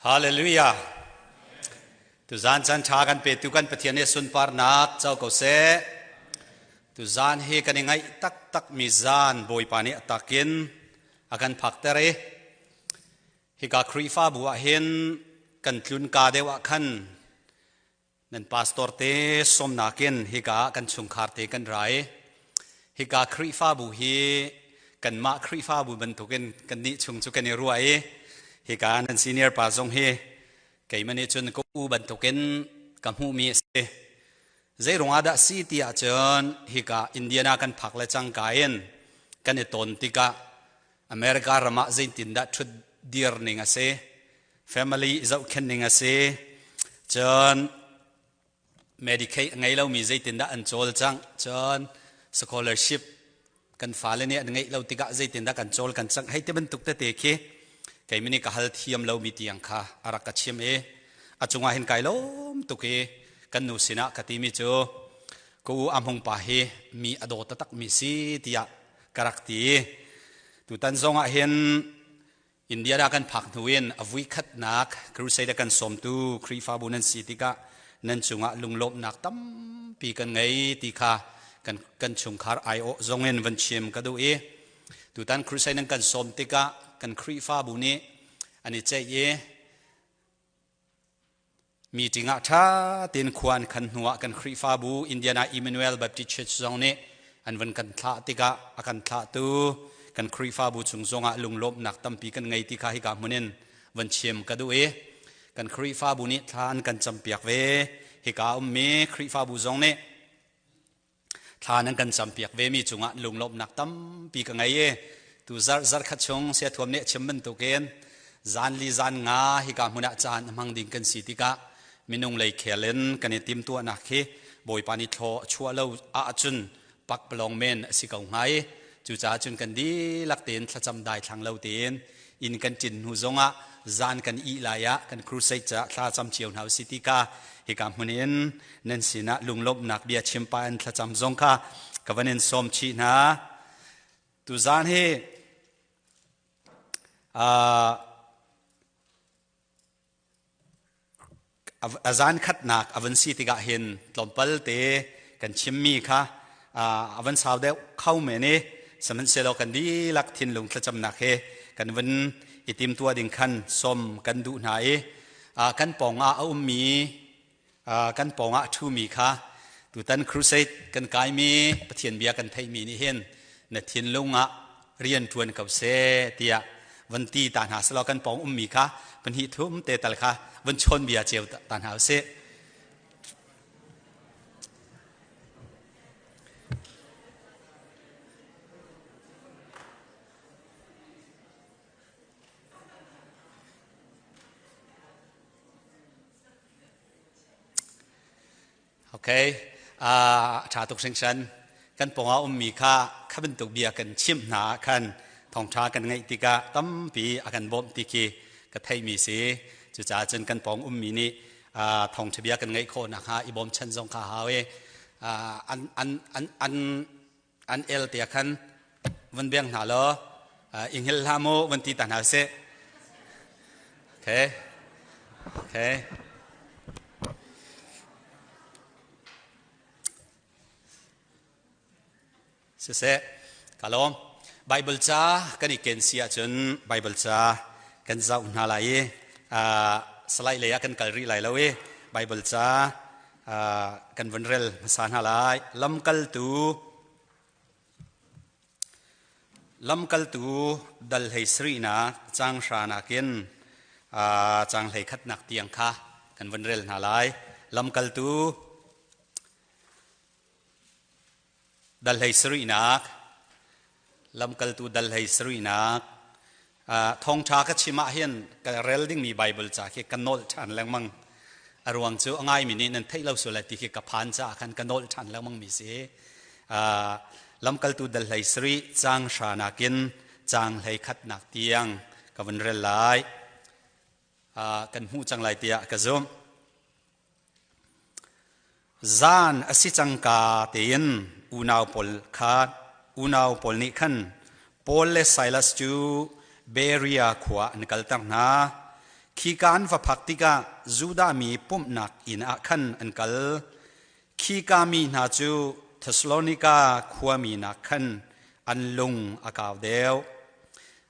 Hallelujah. Tuzan chan tha kan petu kan Pathian he sunparnak co ko seh. Tuzan hi kan i ngaih taktak mi zan Bawipa nih a takin a kan phakter i hika Khrihfabu ah hin kan tlun ka deuh ah khan Nan pastor te sawmnak in hika ah kan chungkhar te kan ra i hika Khrihfabu hi kanmah Khrihfabu bantukin kannih chung cu kan i ruah i hika nan senior pa zong hi keimah nih cun ka u bantukin ka hmuhmi a si. Zei ruangah dah si ti ahcun hika Indiana kan phak le cangka in kan i ton tikah America ram ah zeitindah ṭhut dir ning a si, family zohkhenh ning a si, cun Medicaid a ngei lomi zeitindah an cawlcangh, cun scholarship kan fale nih an ngeih lo tikah zeitindah kan cawl kan cangh hei ti bantuk tete khi keimah nih ka hal thiam lomi tiang kha a rak ka chim i a cungah hin kai lawm tuk i kan nu sinah ka timi cu ka u Amhung pa hi mi a daw taktak mi si tiah ka rak ti. Tutan zong ah hin India ah kan phak hnu in a vui khatnak crusade kan sawmtu Khrihfabu nan si tikah nan cungah lunglawmhnak tampi kan ngei ti kha kan kan chungkhar aiawh zong in van chim ka duh i tutan crusade nan kan sawm tikah kan Khrihfabu nih an i ceih i Meeting ah ṭha tein khua an khan hnuah kan Khrihfabu Indiana Emmanuel Baptist Church zong nih an van kan thlah tikah a kan thlahtu kan Khrihfabu chung zongah lunglawmhnak tampi kan ngei ti kha hika hmun in van chim ka duh i kan Khrihfabu nih thla an kan campiak ve. Hika ummi Khrihfabu zong nih thla nan kan campiak ve mi cungah lunglawmhnak tampi ka ngei i tu zarh zarh khat chung siathuam nih a chim bantukin zan li zan nga hika hmun ah caan a hmang ding kan si tikah minung lei khel in kan i timtuahnak hi Bawipa nih thlaw a chuah lo ahcun pakpalawng men a si ko hnga i cucaah cun kan dihlak tein thlacam daithlang lo tein inn kan ṭin hnu zongah zan kan ih lai ah kan crusade caah thla cam cio hna usih ti kha hika hmun in nan sinah lunglawmhnak bia chim pah in thlacam zong kha ka van in sawm chih hna. Tuzan hi a zan khatnak a van si tikah hin tlawmpal te kan chimmi kha a van sau deuh kho men i sihmanhsehlaw kan dihlak thinlung thlacamnak he kan van i timtuah ding khan sawm kan duh hna i kan pawngah a ummi kan pawngah a ṭhumi kha tutan crusade kan kaimi Pathian bia kan theihmi nih hin na thinlung ah rian ṭuan ko seh tiah van ti ta hna selaw kan pawng ummi kha pahnih thum te tal kha van chawn bia cio ta hna usih. Okay, a ṭha tuk hringhran. Kan pawngah ummi kha kha bantuk bia kan chimh hna ah khan thawngṭha kan ngeih tikah tampi a kan bawmh ti khi ka theihmi si. Cucaah cun kan pawng ummi nih thawngṭha bia kan ngeih khawh nakhnga i bawmchan zong kha hau i an an an an an el te khan van beng hna law i hngilh hlah mu van ti ta hna sih. Okay. Okay. Siseh, ka lawm. Bible ca kan i ken si ahcun Bible ca kan zoh hna lai i salai lei ah kan kal rih lai lo i Bible ca kan vun rel hmasa hna lai. Lamkaltu Lamkaltu dal hlei sarihnak caang hranak in caang hlei khatnak tiang kha kan vun rel hna lai. Lamkaltu dal hlei sarihnak Lamkaltu dal hlei sarihnak thawngṭha ka chim ah hin ka rel dingmi Baibal ca khi ka nolh ṭhan lengmang. A ruang cu a ngaimi nih nan theih lo sual lai ti khi ka phan caah khan ka nolh ṭhan lengmang mi si. Lamkaltu dal hlei sarih caang hra nakin caang hlei khatnak tiang ka vun rel lai. Kan hmuh cang lai tiah ka zumh. Zan a si cangka tein unau pawl kha unau pawl nih khan Paul le Silas cu Berea khua an kalter hna. Khika an va phak tikah Judah mi pumhnak inn ah khan an kal. Khika mi hna cu Thesalonika khuami nakkhan an lung a kau deuh.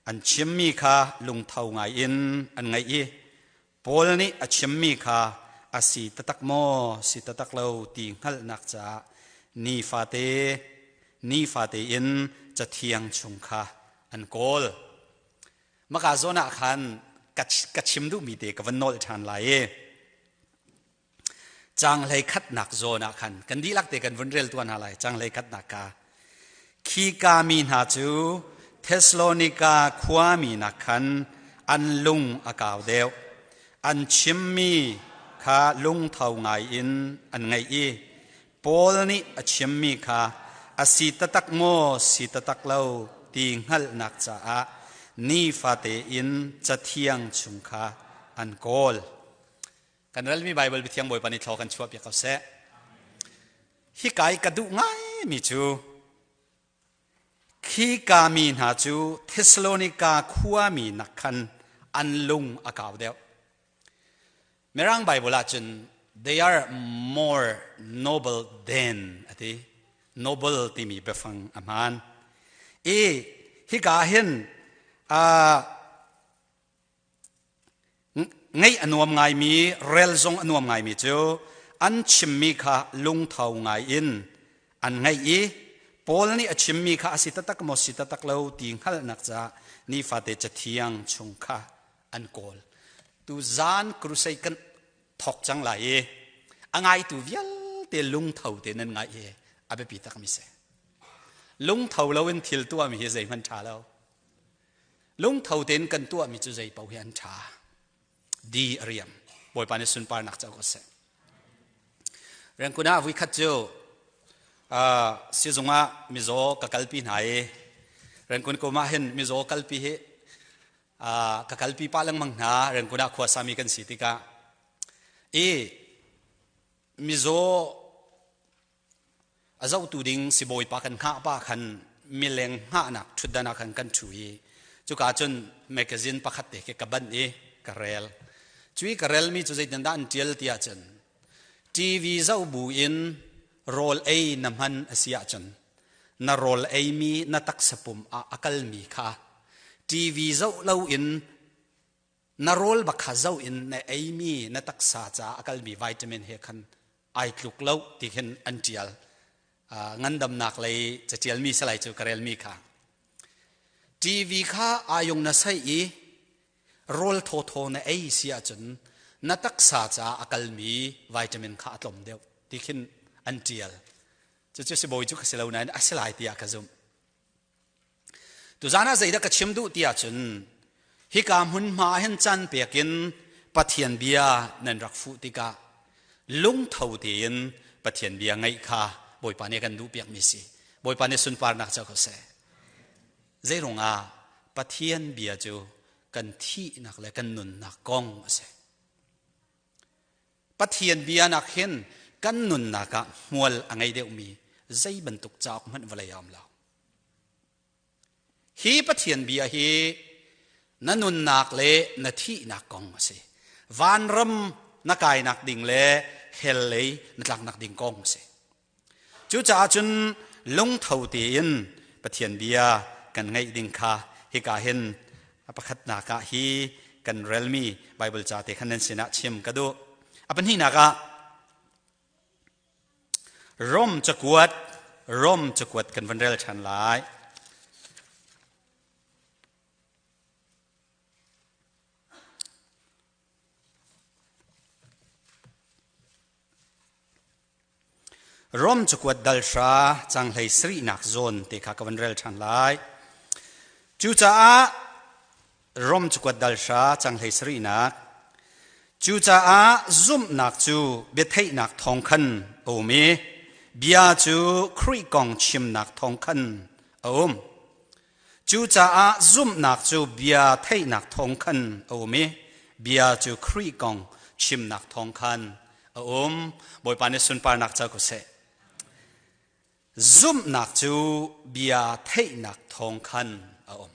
An chimmi kha lungtho ngaiin an ngaih i Paul nih a chimmi kha a si taktak maw, si taktak lo ti hngalhnak caah nifate nifate in Cathiang chung kha an kawl. Maka zawn ah khan ka chim duhmi te ka van nawl ṭhan lai i Caang hlei khatnak zawn ah khan kan dihlak te kan vun rel tuah hna lai caang hlei khatnak kha khika mi hna cu Thesalonika khuami nak khan an lung a kau deuh an chimmi kha lungtho ngai in an ngaih i Paul nih a chimmi kha a si taktak maw si taktak lo ti hngalhnak caah nifate in Cathiang chung kha an kawl. Kan relmi Baibal Biathiang Bawipa nih thlaw kan chuahpiak ko seh. Hika i ka duh ngaimi cu khika mi hna cu Thessalonika khuami nak khan an lung a kau deuh. Mirang Bible ahcun they are more noble than a ti. Noble timi biafang a hmaan. I hika hin Ngeih a nuam ngaimi, rel zong a nuam ngaimi cu an chimmi kha lungtho ngai in an ngaih i Paul nih a chimmi kha a si taktak maw si taktak lo ti hngalhnak caah nifate Cathiang chung kha an kawl. Tuzaan crusade kan thawk cang lai i a ngaitu vialte lungtho te nan ngaih hi a biapi takmi si. Lungtho loin thil tuahmi hi zeihmanh ṭha lo. Lungtho tein kan tuahmi cu zei paoh hi an ṭha. Di a riam. Bawipa nih sunparnak co ko seh. Rengkun ah vuikhat cu sizung ah mizaw ka kalpi hna i Rengkun kum ah hin mizaw kalpi hi ka kalpi pah lengmang hna Rengkun ah khuasami kan si tikah i mizaw A zohtu ding sibawipa kan hngah pa khan mileng hngahnak ṭhutdan ah khan kan ṭhu i cuka cun magazine pakhat te khi ka banh i ka rel. Cui ka relmi cu zeitindah an ṭial ti ahcun TV zoh bu in rawl ei na hman a si ahcun na rawl eimi na taksa pum ah a kalmi kha TV zoh loin na rawl bak kha zoh in na eimi na taksa caah a kalmi vitamin he khan ai tluk lo ti khin an ṭial. Ngandamnak lei caṭialmi salai cu ka relmi kha. TV kha ayung na sai i rawl thawthaw na ei si ahcun na taksa caah a kalmi vitamin kha a tlawm deuh ti khin an ṭial. Cucu sibawi cu ka si lo nain a si lai tiah ka zumh. Tuzaan ah zeidah ka chim duh ti ahcun hika hmunhma ah hin caan pek in Pathian bia nan rak fuh tikah lungtho tein Pathian bia ngaih kha Bawipa nih a kan duhpiakmi si. Bawipa nih sunparnak co ko seh. Zeiruangah Pathian bia cu kan thihnak le kan nunnak kong a si. Pathian bia nak hin kan nunnak ah hmual a ngei deuhmi zei bantuk cauk hmanh vawlei ah um lo. Hi Pathian bia hi na nunnak le na thihnak kong a si. Vanram na kainak ding le hell lei na tlaknak ding kong a si. Cucaah cun lungtho tein Pathian bia kan ngaih ding kha hika hin a pakhatnak ah hi kan relmi Bible ca te khan nan sinah chim ka duh. A pahnihnak ah Rom cakuat Rom cakuat kan van rel ṭhan lai. Rom cakuat dal hra canghlei sarihnak zawn te kha ka van rel ṭhan lai. Cucaah Rom cakuat dal hra canghlei sarihnak Cucaah zumhnak cu biatheihnak thawng khan a um i bia cu Khrih kong chimnak thawng khan a um. Cucaah zumhnak cu bia theihnak thawng khan a um i bia cu Khrih kong chimnak thawng khan a um. Bawipa nih sunparnak co ko seh. Zumhnak cu bia theihnak thawng khan a um.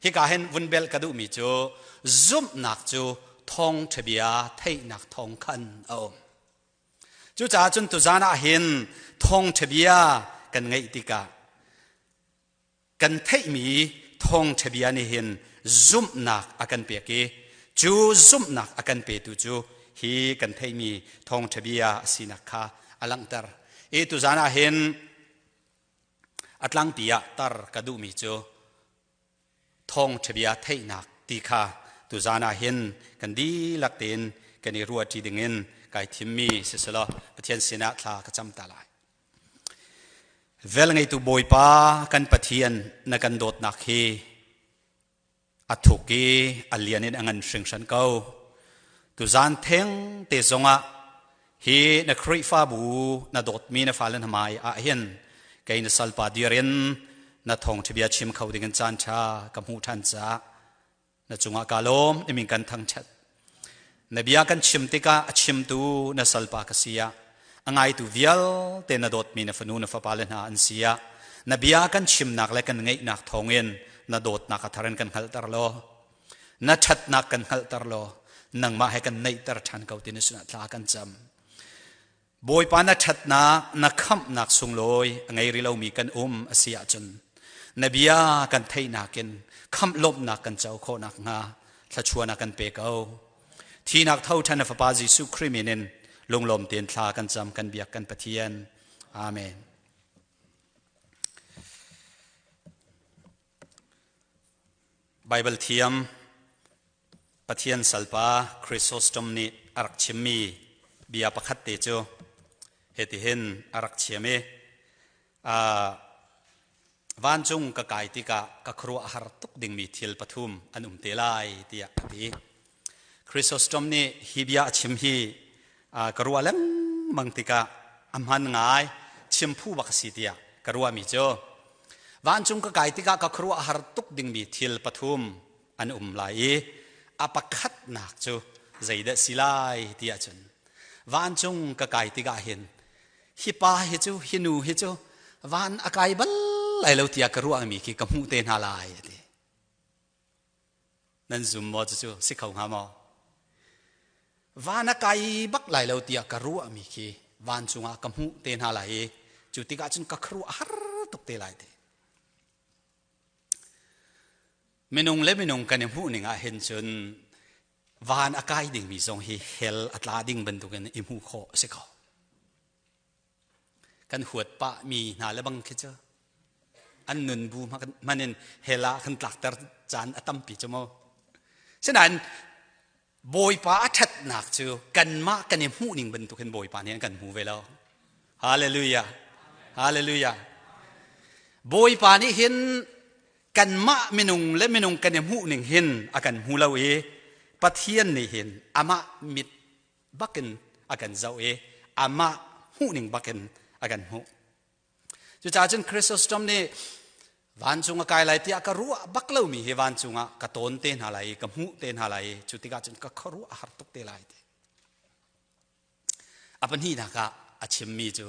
Hika hin vun bel ka duhmi cu zumhnak cu Thawngṭha bia theihnak thawng khan a um. Cucaah cun tuzan ah hin thawngṭha bia kan ngeih tikah kan theihmi thawngṭha bia nih hin zumhnak a kan pek i cu zumhnak a kan petu cu hi kan theihmi thawngṭha bia a sinak kha a langhter. I tuzan ah hin a tlangpi ah tar ka duhmi cu thawngṭha bia theihnak ti kha tuzan ah hin kan dihlak tein kan i ruahṭi dingin kai thimmi siselaw Pathian sinah thla ka cam ta lai. Velngeitu Bawipa kan Pathian na kan dawtnak hi a thuk i a lian in a ngan hringhran ko. Tuzan theng te zongah hi na Khrihfabu na dawtmi na fale na hmai ah hin kei na salpa dir in na thawngṭha bia chim kho ding in caan ṭha ka hmuh ṭhan caah na cungah ka lawm na min kan thangṭhat. Na bia kan chim tikah a chimtu na salpa ka si ah a ngaitu vialte na dawtmi na fanu na fapa le hna an si ah na bia kan chimnak le kan ngeihnak thawngin na dawtnak a thar in kan hngalhter law na ṭhatnak kan hngalhter law nangmah he kan naihter ṭhan ko ti na sinah thla kan cam. Bawipa na ṭhatnak na khamhnak sunglawi a ngei rih lomi kan um a si ahcun na bia kan theihnak in khamh lawmhnak kan co khawh nakhnga thluachuahnak kan pe ko. Thinak tho ṭhan na Fapa Jesuh Khrih min in lunglawm tein thla kan cam kan biak kan Pathian. Amen. Baibal thiam Pathian salpa Chrysostom nih a rak chimmi bia pakhat te cu hitihin a rak chim i vancung ka kai tikah ka khuaruah a har tuk dingmi thil pathum an um te lai tiah a ti. Chrysostom nih hi bia a chim hi ka ruah lengmang tikah a hman ngai chimphu bak a si tiah ka ruahmi cu vancung ka kai tikah ka khuaruah a har tuk dingmi thil pathum an um lai i a pakhatnak cu zeidah si lai ti ahcun vancung ka kai tikah hin hi pa hi cu hi nu hi cu van a kai bal lai lo tiah ka ruahmi khi ka hmuh te hna lai a ti. Nan zum maw cucu si kho hnga maw? Van a kai bak lai lo tiah ka ruahmi khi vancung ah ka hmuh te hna lai i cu tikah cun ka khuaruah har tuk te lai ti. Minung le minung kan i hmuh ning ah hin cun van a kai dingmi zong hi hell a tla ding bantukin i hmuh khawh a si ko. Kan huat pah mi hna le bang khi cu an nun bu hmanh in hell ah kan tlakter caan a tampi cu mu. Sinain Bawipa a ṭhatnak cu kanmah kan i hmuh ning bantuk hin Bawipa nih an kan hmu ve lo. Hallelujah. Hallelujah. Bawipa nih hin kanmah minung le minung kan i hmuh ning hin a kan hmu lo i Pathian nih hin amah mit bakin a kan zoh i amah hmuhning bakin a kan hmuh. Cucaah cun Chrysostom nih vancung a kai lai tiah ka ruah bak lomi hi vancung ah ka tawn te hna lai i ka hmuh te hna lai i cu tikah cun ka khuaruah a har tuk te lai ti. A pahnihnak ah a chimmi cu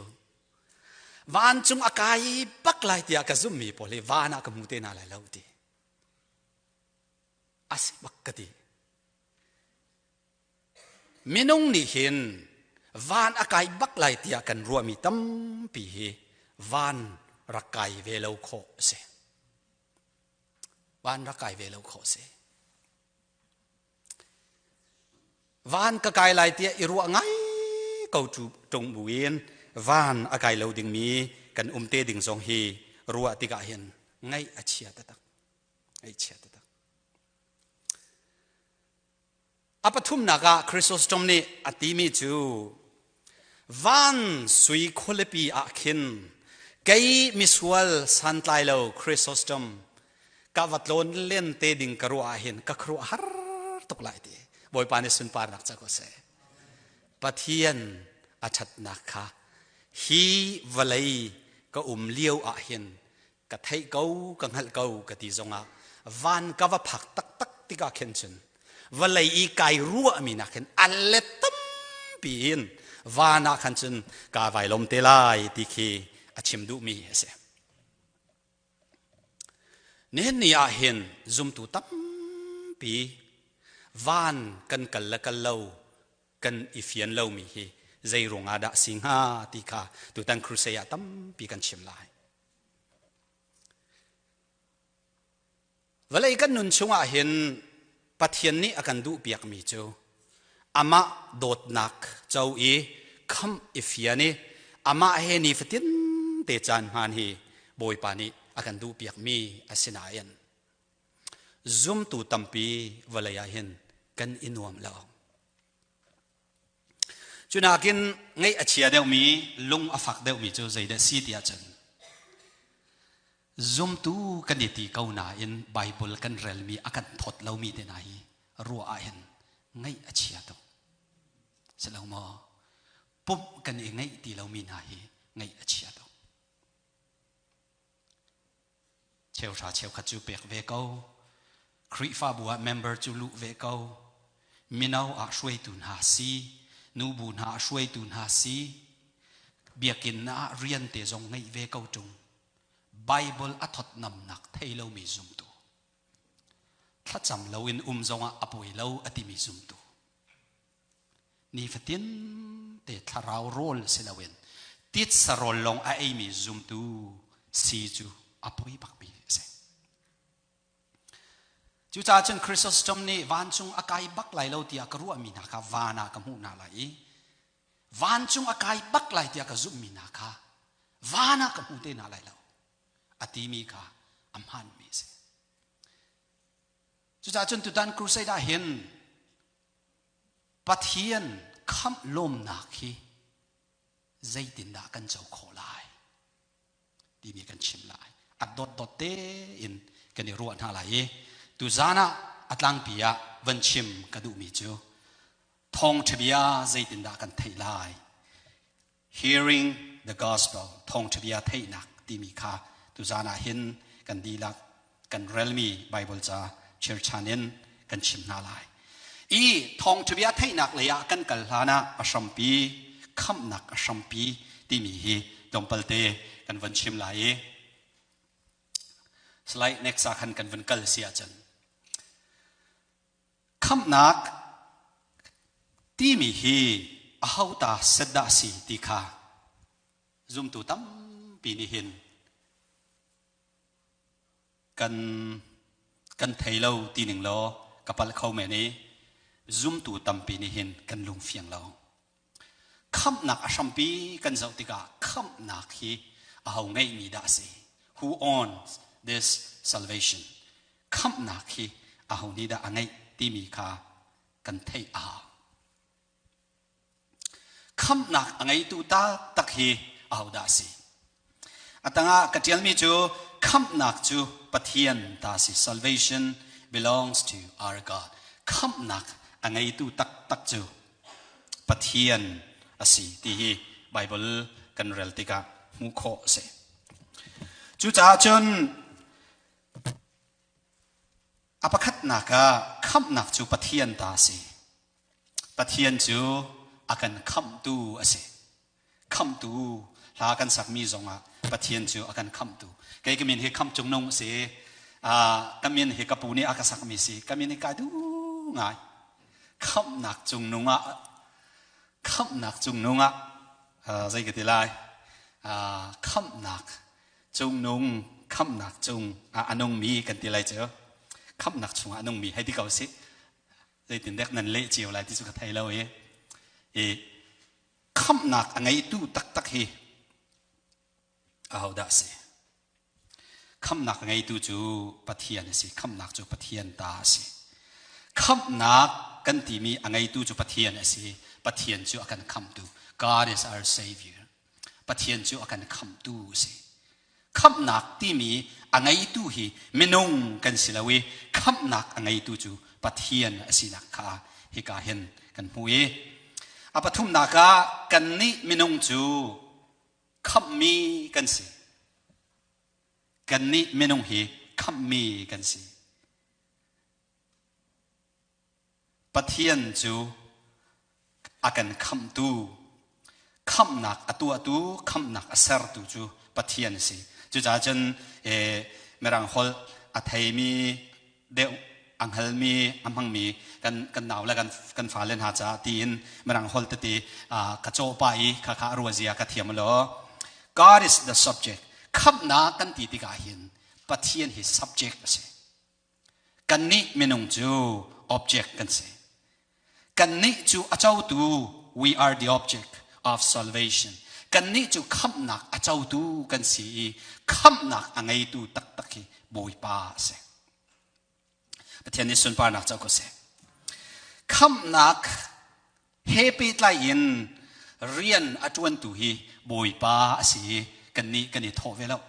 vancung a kai bak lai tiah ka zumhmi pawl hi van ah ka hmu te hna lai lo ti. A si bak ka ti. Minung nih hin van a kai bak lai tiah kan ruahmi tampi hi van rak kai ve lo khawh a si. Van rak kai ve lo khawh a si. Van ka kai lai tiah i ruah ngai ko ṭung buin van a kai lo dingmi kan um te ding zong hi ruah tikah hin ngaih a chia taktak. Ngaih a chia taktak. A pathumnak ah Chrysostom nih a timi cu van sui khualipi ah khin kei misual santlai lo Chrysostom ka va tlawn len te ding ka ruah ah hin ka khuaruah har tuk lai ti Bawipa nih sunparnak ca ko seh. Pathian a ṭhatnak kha hi vawlei ka um lio ah hin ka theih ko ka hngalh ko ka ti zongah van ka va phak taktak tikah khin cun vawlei i kai ruahmi nak hin a let tampi in van ah khan cun kaa vai lawm te lai ti khi a chim duhmi a si. Nihin ni ah hin zumtu tampi. Van kan kal le kal lo kan i fian lomi hi zei ruangah dah si hnga ti kha tutan crusade ah tampi kan chim lai. Vawlei kan nun chungah hin Pathian nih a kan duhpiakmi cu amah dawtnak co i khamh i fian i amah he nifatin te caan hmaan hi Bawipa nih a kan duhpiakmi a si nain zumtu tampi vawlei ah hin kan i nuam lo. Cunakin ngaih a chia deuhmi, lung a fak deuhmi cu zeidah si ti ahcun zumtu kan i ti ko nain Bible kan relmi a kan thawt lomi te hna hi ruah ahhin ngaih a chia tuk. Si lo maw? Pumh kan i ngaih ti lomi hna hi ngaih a chia tuk. Cheuhra cheukhat cu pek ve ko. Khrihfabu ah member cu luh ve ko. Mino ah hruaitu hna si, nubu hna ah hruaitu hna si, biakinn ah rian te zong ngeih ve ko ṭung. Bible a thawtnamnak thei lomi zumtu. Thlacam loin um zongah a poi lo a timi zumtu. Nifatin te thlarau rawl si loin titsa rawl lawng a eimi zumtu si cu a poi bakmi a si. Cucaah cun Chrysostom nih vancung a kai bak lai lo tiah ka ruahmi hna kha van ah ka hmuh hna lai i vancung a kai bak lai tiah ka zumhmi hna kha van ah ka hmu te hna lai lo a timi kha a hmaanmi a si. Cucaah cun tutan crusade ah hin Pathian khamh lawmnak hi zeitindah kan co khawh lai timi kan chim lai. A dotdot tein kan i ruah hna lai i tuzan ah a tlangpi ah van chim ka duhmi cu thawngṭha bia zeitindah kan theih lai hearing the gospel thawngṭha bia theihnak timi kha tuzan ah hin kan dihlak kan relmi Bible ca chirchan in kan chim hna lai. I thawngṭha bia theihnak lei ah kan kal hlan ah a hrampi khamhnak a hrampi timi hi tlawmpalte kan von chim lai i slide next ah khan kan von kal si ahcun Khamhnak timi hi aho ta set dah si ti kha zumtu tampi nih hin kan kan thei lo ti ning law ka palh kho men i zumtu tampi nih hin kan lung fiang lo. Khamhnak a hrampi kan zoh tikah khamhnak hi aho ngeihmi dah a si? Who owns this salvation? Khamhnak hi aho nih dah a ngeih timi kha kan theih a hau. Khamhnak a ngeitu taktak hi aho dah a si? A tangah ka ṭialmi cu khamhnak cu Pathian ta si. Salvation belongs to our God. Khamhnak a ngeitu taktak cu Pathian a si ti hi Bible kan rel tikah hmuh khawh a si. Cucaah cun a pakhatnak ah khamhnak cu Pathian ta a si. Pathian cu a kan khamhtu a si. Khamhtu hla kan sakmi zongah Pathian cu a kan khamhtu. Kei ka min hi Khamh Cung Nung a si. Ka min hi ka pu nih a ka sakmi si. Ka min hi kai duh ngai. Khamhnak cung nung ah khamhnak cung nung ah zei ka ti lai khamhnak cung nung khamhnak cung ah a nungmi kan ti lai cu khamhnak chungah a nungmi hei ti ko sih zeitindek nan leh cio lai ti cu ka thei lo i i khamhnak a ngeitu taktak hi ahodah a si? Khamhnak a ngeitu cu Pathian a si. Khamhnak cu Pathian ta a si. Khamhnak kan timi a ngeitu cu Pathian a si. Pathian cu a kan khamhtu. God is our savior. Pathian cu a kan khamhtu a si. Khamhnak timi a ngeitu hi minung kan si lo i khamhnak a ngeitu cu Pathian a sinak kha hika hin kan hmu i a pathumnak ah kannih minung cu khamhmi kan si. Kannih minung hi khamhmi kan si. Pathian cu a kan khamhtu, khamhnak a tuahtu, khamhnak a sertu cu Pathian a si. Cucaah cun Mirang holh a theimi deuh A hngalmi, a hmangmi kan kan nau le kan kan fale hna caah tiin mirang holh tete ka cawh pah i khakha a ruazia ka thiam lo. God is the subject. Khamhnak kan ti tikah hin Pathian hi subject a si. Kannih minung cu object kan si. Kannih cu a cotu, we are the object of salvation. Kannih cu khamhnak a cotu kan si i khamhnak a ngeitu taktak hi Bawipa a si. Pathian nih sunparnak co ko seh. Khamhnak he pehtlai in rian a ṭuantu hi Bawipa a si i kannih kan i thawh ve lo.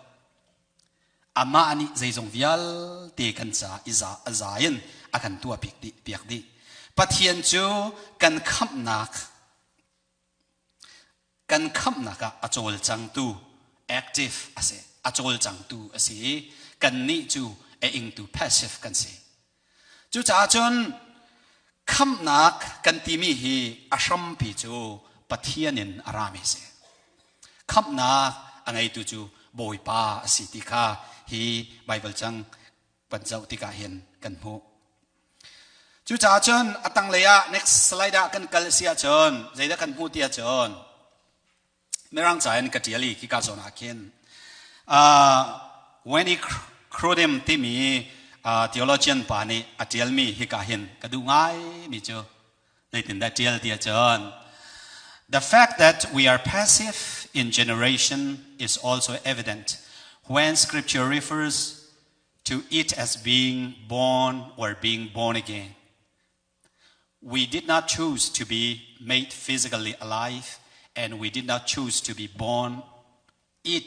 Amah nih zeizong vialte kan ca i za a za in a kan tuah piak dih, piak dih. Pathian cu kan khamhnak kan khamhnak ah a cawlcangtu active a si a cawlcangtu a si i kannih cu a ingtu passive kan si cucaah cun khamhnak kan timi hi a hrampi cu Pathian in a rami a si khamhnak a ngeitu cu Bawipa a si ti kha hi Baibal cang kan zoh tikah hin kan hmuh. Cucaah cun a tanglei ah next slide ah kan kal si ahcun zeidah kan hmuh ti ahcun Mirang ca in ka ṭial i khika zawn ah khin Wendy Crudem timi theologian pa nih a ṭialmi hika hin ka duh ngaimi cu zeitindah ṭial ti ahcun The fact that we are passive in generation is also evident when scripture refers to it as being born or being born again. We did not choose to be made physically alive and we did not choose to be born it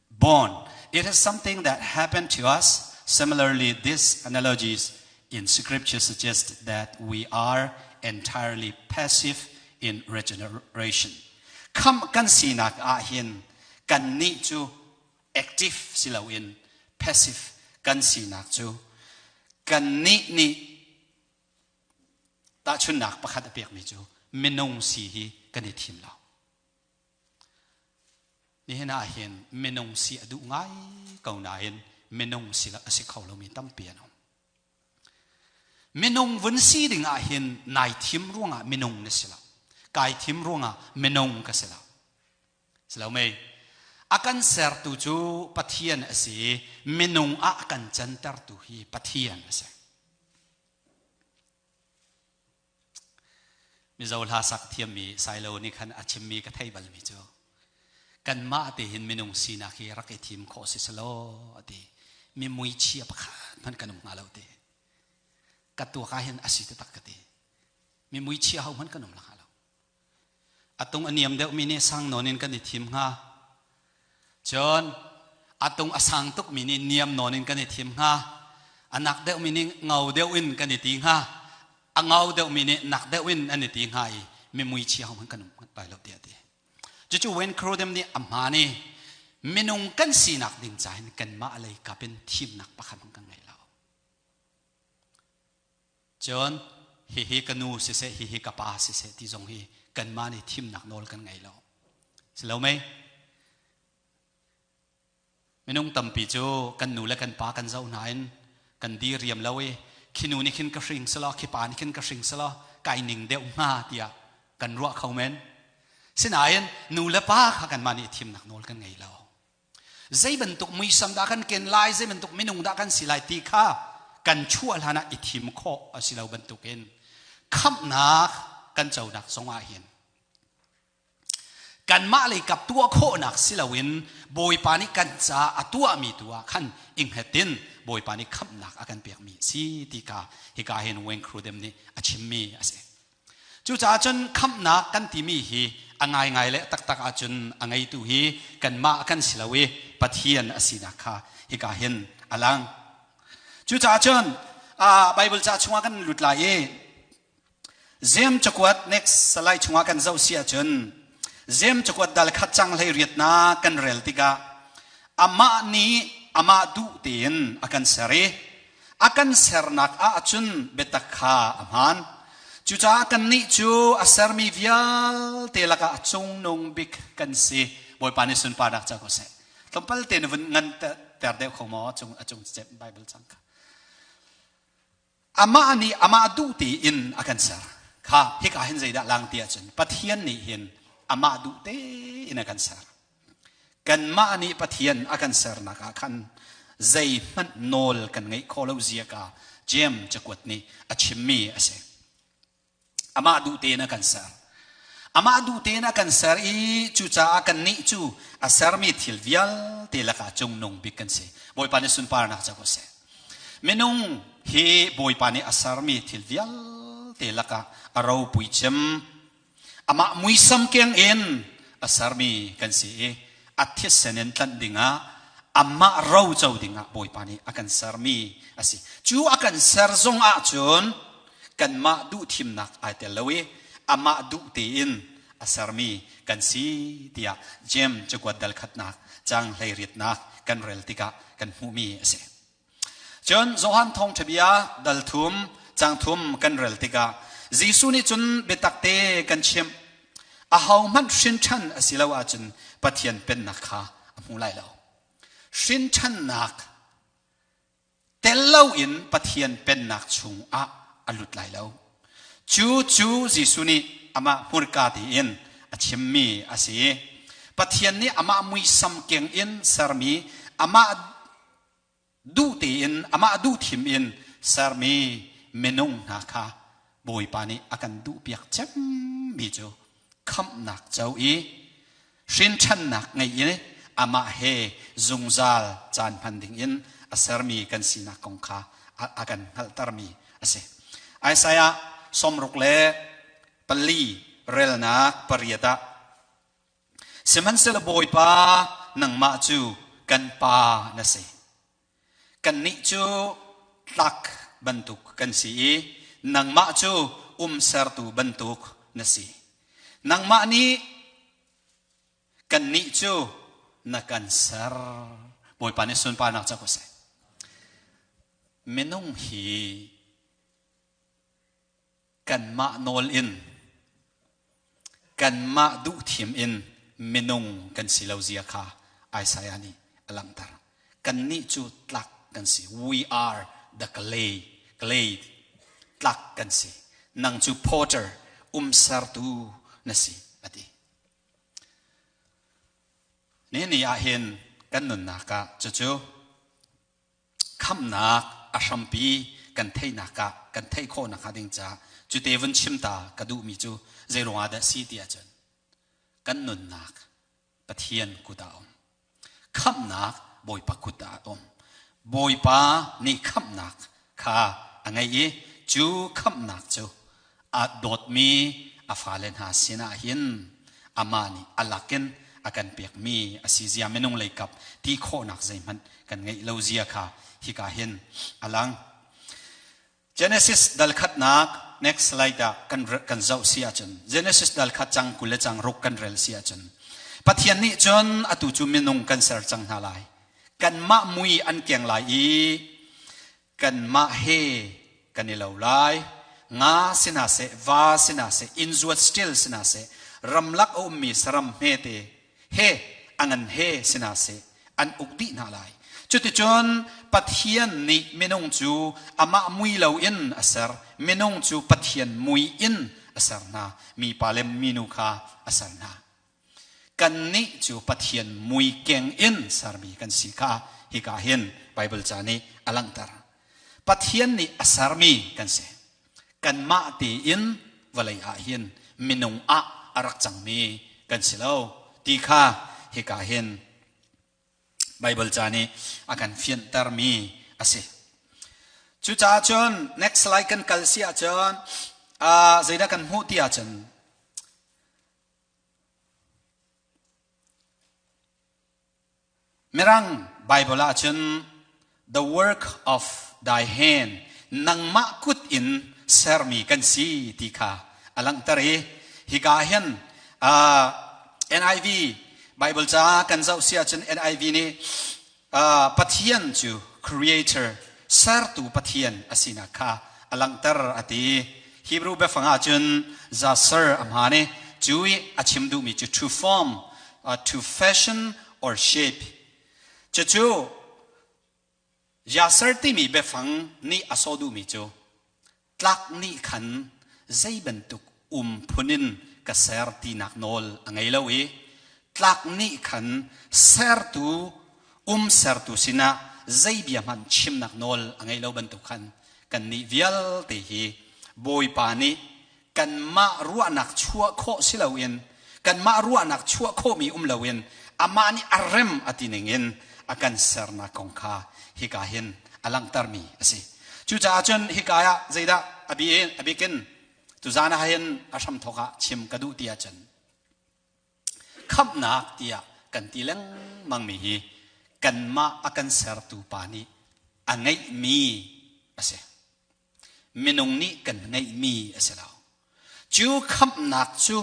born. It is something that happened to us. Similarly, these analogies in scripture suggest that we are entirely passive in regeneration. Kham kan sinak ah hin kan nih cu active si loin passive kan sinak cu kannih nih tahchunhnak pakhat a pekmi cu minung si hi kan i thim lo. Nihin ah hin minung si a duh ngai ko nain minung si a si kho lomi tampi an um. Minung vun si ding ah hin nai thim ruangah minung na si lo. Kai thim ruangah minung ka si lo. Si lo mei? A kan sertu cu Pathian a si i minung ah a kan cantertu hi Pathian a si. Mizo hla sak thiammi Sailo nih khan a chimmi ka thei balmi cu kanmah te hin minung sinak hi rak i thim khawh si selaw a ti. Mi muichia pakhat hmanh kan um hnga lo ti. Ka tuak ah hin a si taktak ka ti. Mi muichia ho hmanh kan um la hnga lo. A tung a niam deuhmi nih sang nawn in kan i thim hnga. Cun a tung a sang tukmi nih niam nawn in kan i thim hnga. A nak deuhmi nih ngo deuh in kan i ti hnga. A ngo deuhmi nih nak deuh in an i ti hnga i mi muichia hmanh kan um lai lo tiah a ti. Cucu Wayne Crudem nih a hmaan i minung kan sinak ding ca hin kanmah lei kap in thimnak pakhat hmanh kan ngei lo. Cun hihi ka nu siseh, hihi ka pa siseh ti zong hi kanmah nih thimnak nawl kan ngei lo. Si lo mei? Minung tampi cu kan nu le kan pa kan zoh hna in kan di riam lo i khi nu nih khin ka hring selaw, khi pa nih khin ka hring selaw, kai ning deuh hnga tiah kan ruah kho men. Sinain nu le pa kha kanmah nih thimnak nawl kan ngei lo. Zei bantuk muisam dah kan ken lai, zei bantuk minung dah kan si lai ti kha kan chuah hlan ah i thim khawh a si lo bantukin khamhnak kan conak zongah hin kanmah lei kap tuah khawhnak si loin Bawipa nih kan ca a tuahmi tu ah khan i hnget in Bawipa nih khamhnak a kan pekmi a si ti kha hika hin Wayne Grudem nih a chimmi a si. Cucaah cun khamhnak kan timi hi a ngaingai le taktak ahcun a ngeitu hi kanmah kan si lo i Pathian a sinak kha hika hin a lang. Cucaah cun Bible ca chungah kan lut lai i Jeim cakuat next salai chungah kan zoh si ahcun Jeim cakuat dal khat cang hlei riatnak kan rel tikah amah nih amah duh tein a kan ser i A kan sernak ahcun biatak kha a hmaan. Cucaah kannih cu a sermi vialte lakah a cungnung bik kan si. Bawipa nih sunparnak co ko seh. Tlawmpal te na vun ngan ter deuh kho maw? A cung a cung cem Bible cang kha. Amah nih amah duh tein a kan ser. Kha hika hin zeidah lang ti ahcun Pathian nih hin amah duh tein a kan ser. Kanmah nih Pathian a kan sernak ah khan zeihmanh nawl kan ngeih khawh lo zia ka Jeim cakuat nih a chimmi a si. Amah duh tein a kan ser. Amah duh tein a kan ser i cucaah kannih cu a sermi thil vialte lakah cungnung bik kan si. Bawipa nih sunparnak co ko seh. Minung hi Bawipa nih a sermi thil vialte lakah a ropui cem. Amah muisam keng in a sermi kan si i a thisen in tlanh dingah amah ro co dingah Bawipa nih a kan sermi a si. Cu a kan ser zong ahcun kanmah duh thimnak ai tel lo i amah duh tein a sermi kan si tiah Jeim cakuat dal khatnak cang hleiriatnak kan rel tikah kan hmuhmi a si. Cun Johan thawngṭha bia dal thum cang thum kan rel tikah Jesuh nih cun biatak te kan chimh ahohmanh hrin ṭhan a si lo ahcun Pathian pennak kha a hmu lai lo. Hrin ṭhannak tel loin Pathian pennak chungah a lut lai lo. Cu cu Jesuh nih amah hmurka tein a chimmi a si. Pathian nih amah muisam keng in sermi amah duh tein amah duh thim in sermi minung hna kha Bawipa nih a kan duhpiak cemmi cu khamhnak co i hrinṭhannak ngei i amah he zungzal caan hman dingin a sermi kan sinak kong kha a kan hngalhtermi a si. Isaiah 64 relnak 8 ah Sihmanhsehlaw Bawipa nangmah cu kan Pa na si. Kannih cu tlak bantuk kan si i nangmah cu umsertu bantuk na si. Nangmah nih kannih cu na kan ser. Bawipa nih sunparnak co ko seh. Minung hi kanmah nawl in kanmah duhthim in minung kan si lo zia kha Isaiah nih a langhter. Kannih cu tlak kan si. We are the clay, clay tlak kan si. Nang cu potter, umsertu na si, a ti. Ni ni ah hin kan nunnak ah cucu khamhnak a hrampi kan theihnak ah kan theih khawh nakhnga ding caah cute vun chim ta ka duhmi cu zei ruangah dah si ti ahcun kan nunnak Pathian kut ah a um. Khamhnak Bawipa kut ah a um. Bawipa nih khamhnak kha a ngeih i cu khamhnak cu a dawtmi a fale hna sinah hin amah nih a lakin a kan pekmi a si zia minung lei kap ti khawhnak zeihmanh kan ngeih lo zia kha hika hin a lang. Genesis dal khatnak next slide ah kan kan zoh si ahcun Genesis dal khat cang 20 le cang ruk kan rel si ahcun Pathian nih cun atu cu minung kan ser cang hna lai. Kanmah mui an keng lai i kanmah he kan i lo lai nga si hna seh va si hna seh innzuat still si hna seh ramlak a ummi saram hmete he a ngan he si hna seh an uk dih hna lai cuticun Pathian nih minung cu amah mui loin a ser minung cu Pathian mui in a ser hna mipa le minu kha a ser hna Kannih cu Pathian mui keng in sermi kan si kha hika hin Baibal ca nih a langhter. Pathian nih a sermi kan si. Kanmah tein vawlei ah hin minung ah a rak cangmi kan si lo ti kha hika hin Baibal ca nih a kan fiantermi a si. Cucaah cun next slide kan kal si ahcun zeidah kan hmuh ti ahcun Mirang Baibal ahcun the work of thy hand nangmah kut in sermi kan si ti kha a langhter i hika hin NIV Bible ca kan zoh si ahcun NIV nih Pathian cu creator sertu Pathian a sinak kha a langhter a ti. Hebrew biafang ahcun zaser a hmaan i cu i a chim duhmi cu to form, to fashion or shape. Cucu yaser timi biafang nih a sawh duhmi cu. Tlak nih khan zei bantuk um phun in ka ser tinak nawl a ngei lo i tlak nih khan sertu um sertu sinah zei bia hmanh chimnak nawl a ngei lo bantuk khan kannih vialte hi Bawipa nih kanmah ruahnak chuah khawh si loin kanmah ruahnak chuah khawhmi um loin amah nih a rem a ti ningin a kan sernak kong kha hika hin a langhtermi a si. Cucaah cun hika ah zeidah a bikin tuzan ah hin a hramthawk ah chim ka duh ti ahcun khamhnak tiah kan ti lengmangmi hi kanmah a kan sertu pa nih a ngeihmi a si. Minung nih kan ngeihmi a si lo. Cu khamhnak cu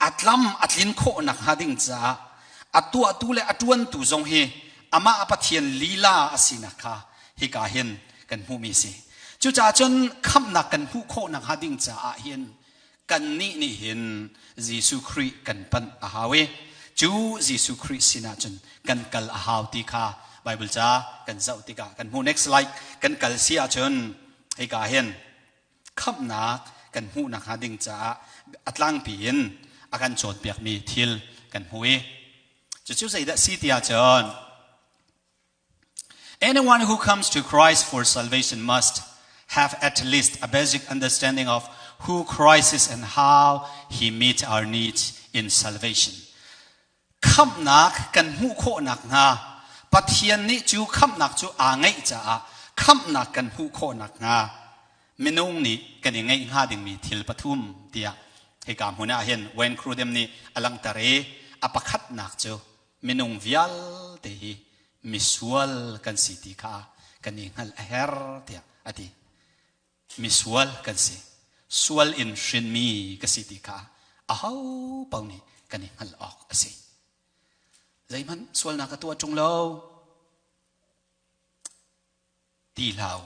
a tlam a tlin khawh nakhnga ding caah a tuahtu le a ṭuantu zong hi amah a Pathian lila a sinak kha hika hin kan hmuhmi a si. Cucaah cun khamhnak kan hmuh khawh nakhnga ding caah hin kannih nih hin Jesuh Khrih kan panh a hau i cu Jesuh Khrih sinah cun kan kal a hau ti kha Bible ca kan zoh tikah kan hmuh. Next slide kan kal si ahcun hika hin khamhnak kan hmuh nakhnga ding caah a tlangpi in a kan cawnpiakmi thil kan hmu i cucu zeidah si ti ahcun Anyone who comes to Christ for salvation must have at least a basic understanding of who Christ is and how he meets our needs in salvation. Khamhnak kan hmuh khawh nakhnga Pathian nih cu khamhnak cu aa ngeih caah khamhnak kan hmuh khawh nakhnga minung nih kan i ngeih hnga dingmi thil pathum tiah hika hmun ah hin Wayne Grudem nih a langhter i a pakhatnak cu minung vialte hi misual kan si ti kha kan i hngalh a herh tiah a ti. Misual kan si. Sual in hrinmi ka si ti kha aho paoh nih kan i hngalh awk a si. Zeihmanh sualnak ka tuah ṭung lo. Ti hlah u.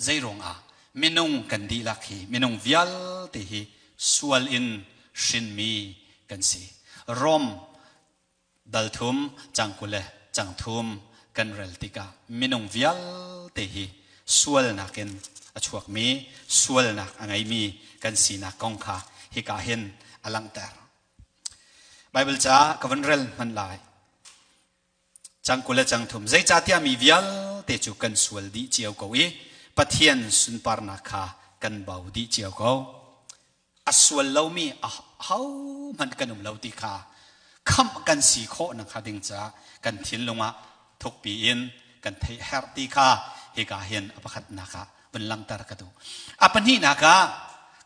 Zeiruangah minung kan dihlak hi, minung vialte hi sual in hrinmi kan si. Rom Dal thum, cang 20 le cang thum kan rel tikah minung vialte hi sualnak in a chuakmi, sualnak a ngeimi kan sinak kong kha hika hin a langhter. Baibal ca ka van rel hmanh lai. Cang 20 le cang thum. Zeicahtiah mi vialte cu kan sual dih cio ko i Pathian sunparnak kha kan bau dih cio ko. A sual lomi ahohmanh kan um lo ti kha khamh kan si khawh nakhnga ding caah kan thinlung ah thukpi in kan theih herh ti kha hika hin a pakhatnak ah vun langhter ka duh. A pahnihnak ah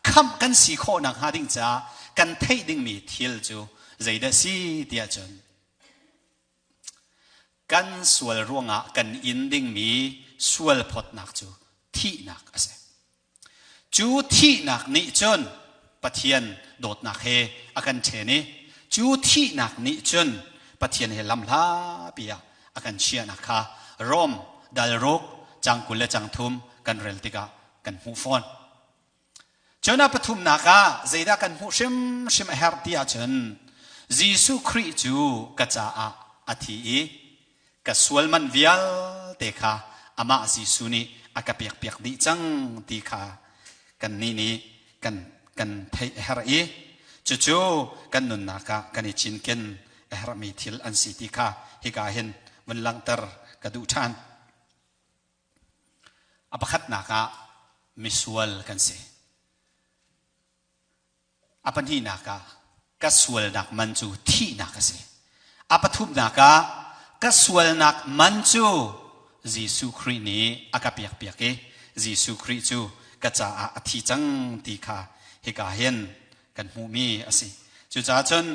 khamh kan si khawh nakhnga ding caah kan theih dingmi thil cu zeidah si tiah cun kan sual ruangah kan in dingmi sual phawtnak cu thihnak a si. Cu thihnak nih cun Pathian dawtnak he a kan ṭhen i cu thihnak nih cun Pathian he lamhlapi ah a kan chiahnak kha Rom dal ruk cang 20 le cang thum kan rel tikah kan hmuh fawn. Cun a pathumnak ah zeidah kan hmuh hrimhrim a herh ti ahcun Jesuh Khrih cu ka caah a thi i ka sual man vialte kha amah Jesuh nih a ka pekpiak dih cang ti kha kannih nih kan kan theih a herh i cucu kan nunnak ah kan i cinken a herhmi thil an si ti kha hika hin vun langhter ka duh ṭhan. A pakhatnak ah misual kan si. A pahnihnak ah ka sualnak man cu thihnak a si. A pathumnak ah ka sualnak man cu Jesuh Khrih nih a ka pekpiak i Jesuh Khrih cu ka caah a thi cang ti kha hika hin kan hmuhmi a si. Cucaah cun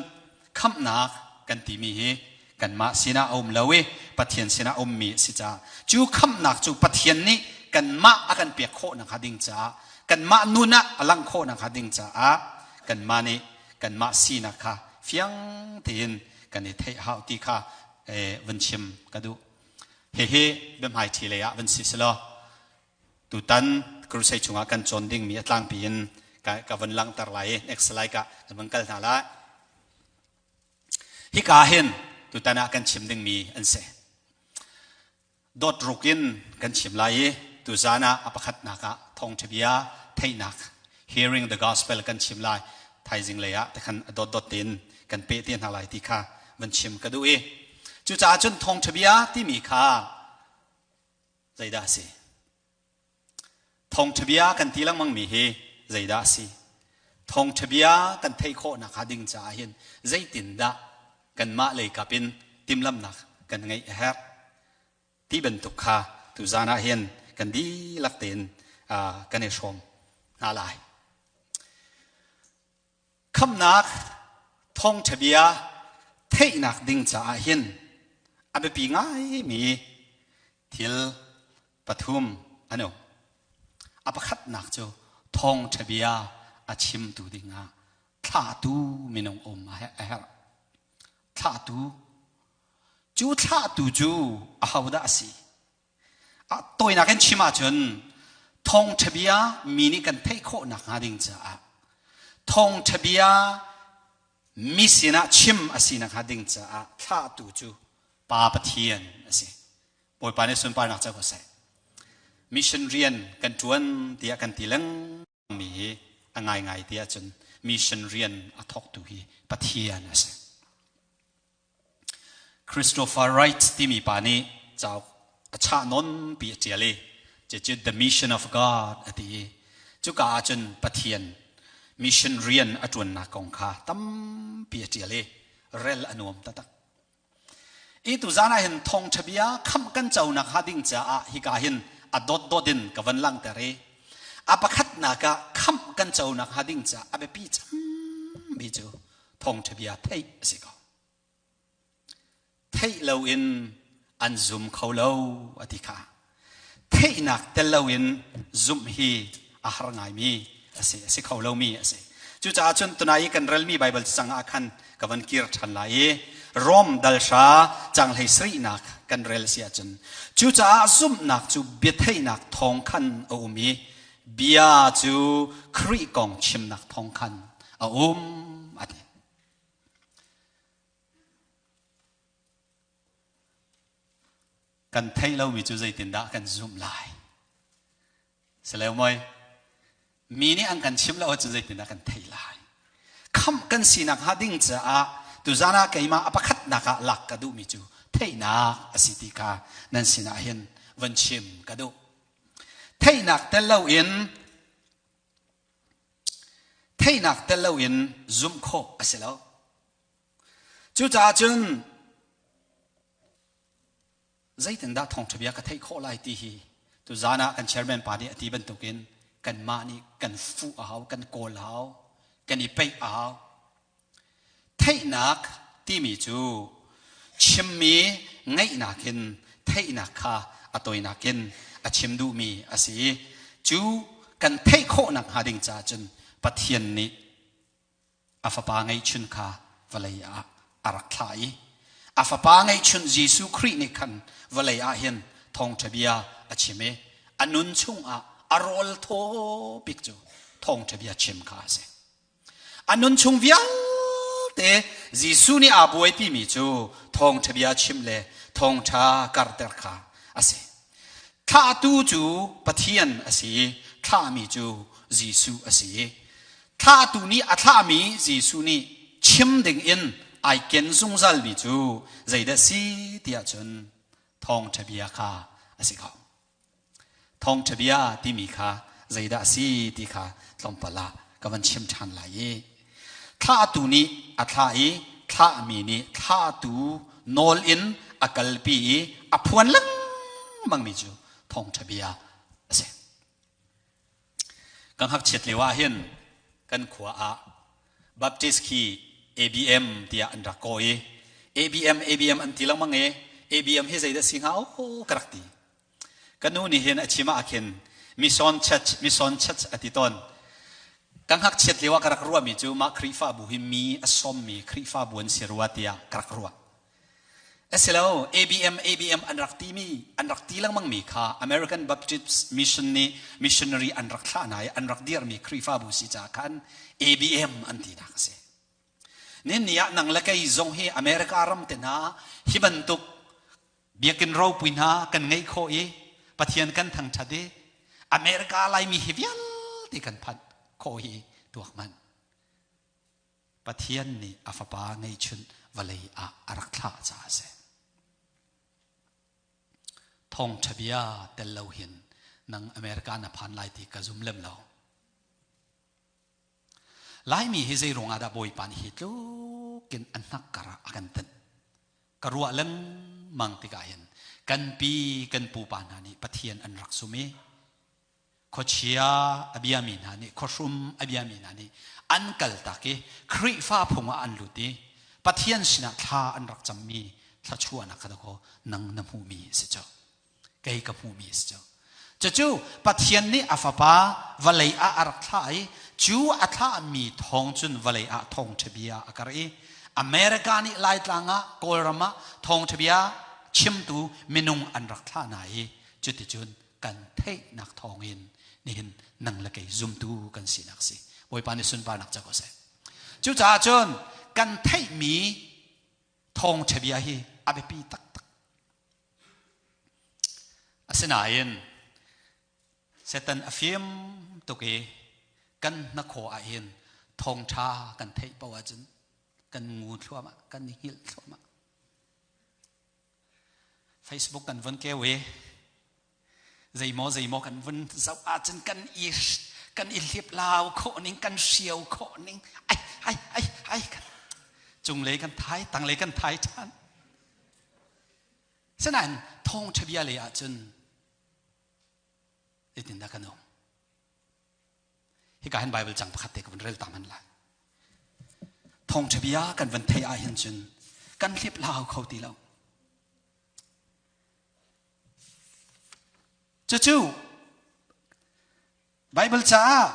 khamhnak kan timi hi kanmah sinah a um lo i Pathian sinah a ummi a si caah cu khamhnak cu Pathian nih kanmah a kan pek khawh nakhnga ding caah kanmah nun ah a langh khawh nakhnga ding caah kanmah nih kanmah sinak kha fiang tein kan i theih hau ti kha vun chim ka duh. Hihi biahmaiṭhi lei ah vun si selaw tutan crusade chungah kan cawn dingmi a tlangpi in ka vun langhter lai i next slide ah kan vun kal hna lai. Hika hin tutan ah kan chim dingmi an si. Dot ruk in kan chim lai i Tuzan ah a pakhatnak ah thawngṭha bia theihnak hearing the gospel kan chim lai. Thaizing lei ah tekhan a dotdot tein kan peh te hna lai ti kha van chim ka duh i cucaah cun thawngṭha bia timi kha zeidah a si? Thawngṭha bia kan ti lengmang mi hi zeidah a si? Thawngṭha bia kan theih khawh nakhnga ding caah hin zeitindah kanmah lei kap in timhlamhnak kan ngeih a herh? Ti bantuk kha tuzan ah hin kan dihlak tein kan i hrawm hna lai. Khamhnak thawngṭha bia theihnak ding caah hin a biapi ngaimi thil pathum an um. A pakhatnak cu thawngṭha bia a chimtu dingah thlahtu minung um a herh. Thlahtu. Cu thlahtu cu ahodah a si? A tawinak in chim ahcun thawngṭha bia mi nih kan theih khawh nakhnga ding caah thawngṭha bia mi sinah chim a si nakhnga ding caah thlahtu cu Pa Pathian a si. Bawipa nih sunparnak co ko seh. Mission rian kan ṭuan tiah kan ti lengmang mi hi a ngaingai ti ahcun mission rian a thawktu hi Pathian a si. Christopher Wright timi pa nih cauk a chah nawnpi a ṭial i cucu The Mission of God a ti i cuka ahcun Pathian mission rian a ṭuannak kong kha tampi a ṭial i rel a nuam taktak. I tuzan ah hin thawngṭha bia khamh kan co nakhnga ding caah hika hin a dotdot in ka van langhter i a pakhatnak ah khamh kan co nakhnga ding caah a biapi cemmi cu thawngṭha bia theih a si ko. Theih loin an zum kho lo a ti kha. Theihnak tel loin zumh hi a har ngaimi a si, a si kho lomi a si. Cucaah cun tunai i kan relmi Baibal cang ah khan ka van kir ṭhan lai i Rom dalhra cang hlei sarihnak kan rel si ahcun cucaah zumhnak cu biatheihnak thawng khan a um i bia cu Khrih kong chimnak thawng khan a um a ti. Kan theih lomi cu zeitindah kan zumh lai? Sileu moi, mi nih an kan chim lo ahcun zeitindah kan theih lai? Khamh kan sinak hnga ding caah tuzan ah keimah a pakhatnak ah lak ka duhmi cu theihnak a si ti kha nan sinah hin van chim ka duh. Theihnak tel loin theihnak tel loin zumh khawh a si lo. Cucaah cun zeitindah thawngṭha bia ka theih khawh lai ti hi tuzan ah kan chairman pa nih a ti bantukin kanmah nih kan fuh a hau, kan kawl a hau, kan i peih a hau. Theihnak timi cu chimmi ngaihnak in theihnak kha a toinak in a chim duhmi a si i cu kan theih khawh nakhnga ding caah cun Pathian nih a fapa ngeihchun kha vawlei ah a rak thlah i a fapa ngeihchun Jesuh Khrih nih khan vawlei ah hin thawngṭha bia a chim i a nun chungah a rawl thaw bik cu thawngṭha bia chim kha a si. A nun chung vialte Jesuh nih aa buaipimi cu thawngṭha bia chim le thawngṭha karter kha a si. Thlahtu cu Pathian a si i thlahmi cu Jesuh a si. Thlahtu nih a thlahmi Jesuh nih chim ding in ai ken zungzalmi cu zeidah si tiah cun thawngṭha bia kha a si ko. Thawngṭha bia timi kha zeidah a si ti kha tlawmpal ah ka van chim ṭhan lai i thlahtu nih a thlah i thlahmi nih thlahtu nawl in a kalpi i a phuan lengmangmi cu thawngṭha bia a si. Ka ngakchiat lio ah hin kan khua ah Baptist khi ABM tiah an rak kawh i ABM ABM an ti lengmang i ABM hi zeidah si hnga aw ka rak ti. Ka nu nih hin a chim ah khin Mission Church Mission Church a ti tawn. Ka ngakchiat lio ah ka rak ruahmi cu mah Khrihfabu hi mi a sawmmi Khrihfabu an si rua tiah ka rak ruah. Asilo ABM ABM an rak timi an rak ti lengmangmi kha American Baptist Mission nih missionary an rak thlah hna i an rak dirhmi Khrihfabu si caah khan ABM an tinak a si. Nin ni ah nang le kei zong hi America ram te hna hi bantuk biakinn ropui hna kan ngeih khawh i Pathian kan thangṭhat i America Laimi hi vialte kan phanh khawh hi tuak hmanh. Pathian nih a fapa ngeihchun vawlei ah a rak thlah caah a si. Thawngṭha bia tel lo hin nang America na phan lai ti ka zum lem lo. Laimi hi zei ruangah dah Bawipa nih hi tlukin a hnakkar ah a kan tinh? Ka ruah lengmang tikah hin kan pi kan pupa hna nih Pathian an rak sum i khuachia a biami hna nih khuahrum a biami hna nih an kaltak i Khrihfa phung ah an lut i Pathian sinah thla an rak cammi thluachuahnak kha dakaw nang na hmuhmi a si cu. Kei ka hmuhmi a si cu. Cucu Pathian nih a fapa vawlei ah a rak thlah i cu a thlahmi thawng cun vawlei ah thawngṭha bia a karh i America nih Laitlang ah Kawlram ah thawngṭha bia chimtu minung an rak thlah hna i cuticun kan theihnak thawngin nihin nang le kei zumtu kan sinak si. Bawipa nih sunparnak ca ko seh. Cucaah cun kan theihmi thawngṭha bia hi a biapi taktak. Asinain Satan a fim tuk i kan hnakhaw ah hin thawngṭha kan theih paoh ahcun kan ngu thluahmah, kan i hngilh thluahmah. Facebook kan vun keu i zeimaw zeimaw kan vun zoh ahcun kan i kan i hliplau khawh ning kan hrio khawh ning ai ai ai ai cunglei kan thai tanglei kan thai ṭhan. Sinain thawngṭha bia lei ahcun zeitindah kan um? Hika hin Bible cang pakhat te ka vun rel ta hman lai. Thawngṭha bia kan van theih ahhin cun kan hlip hlau kho ti lo. Cucu Bible caah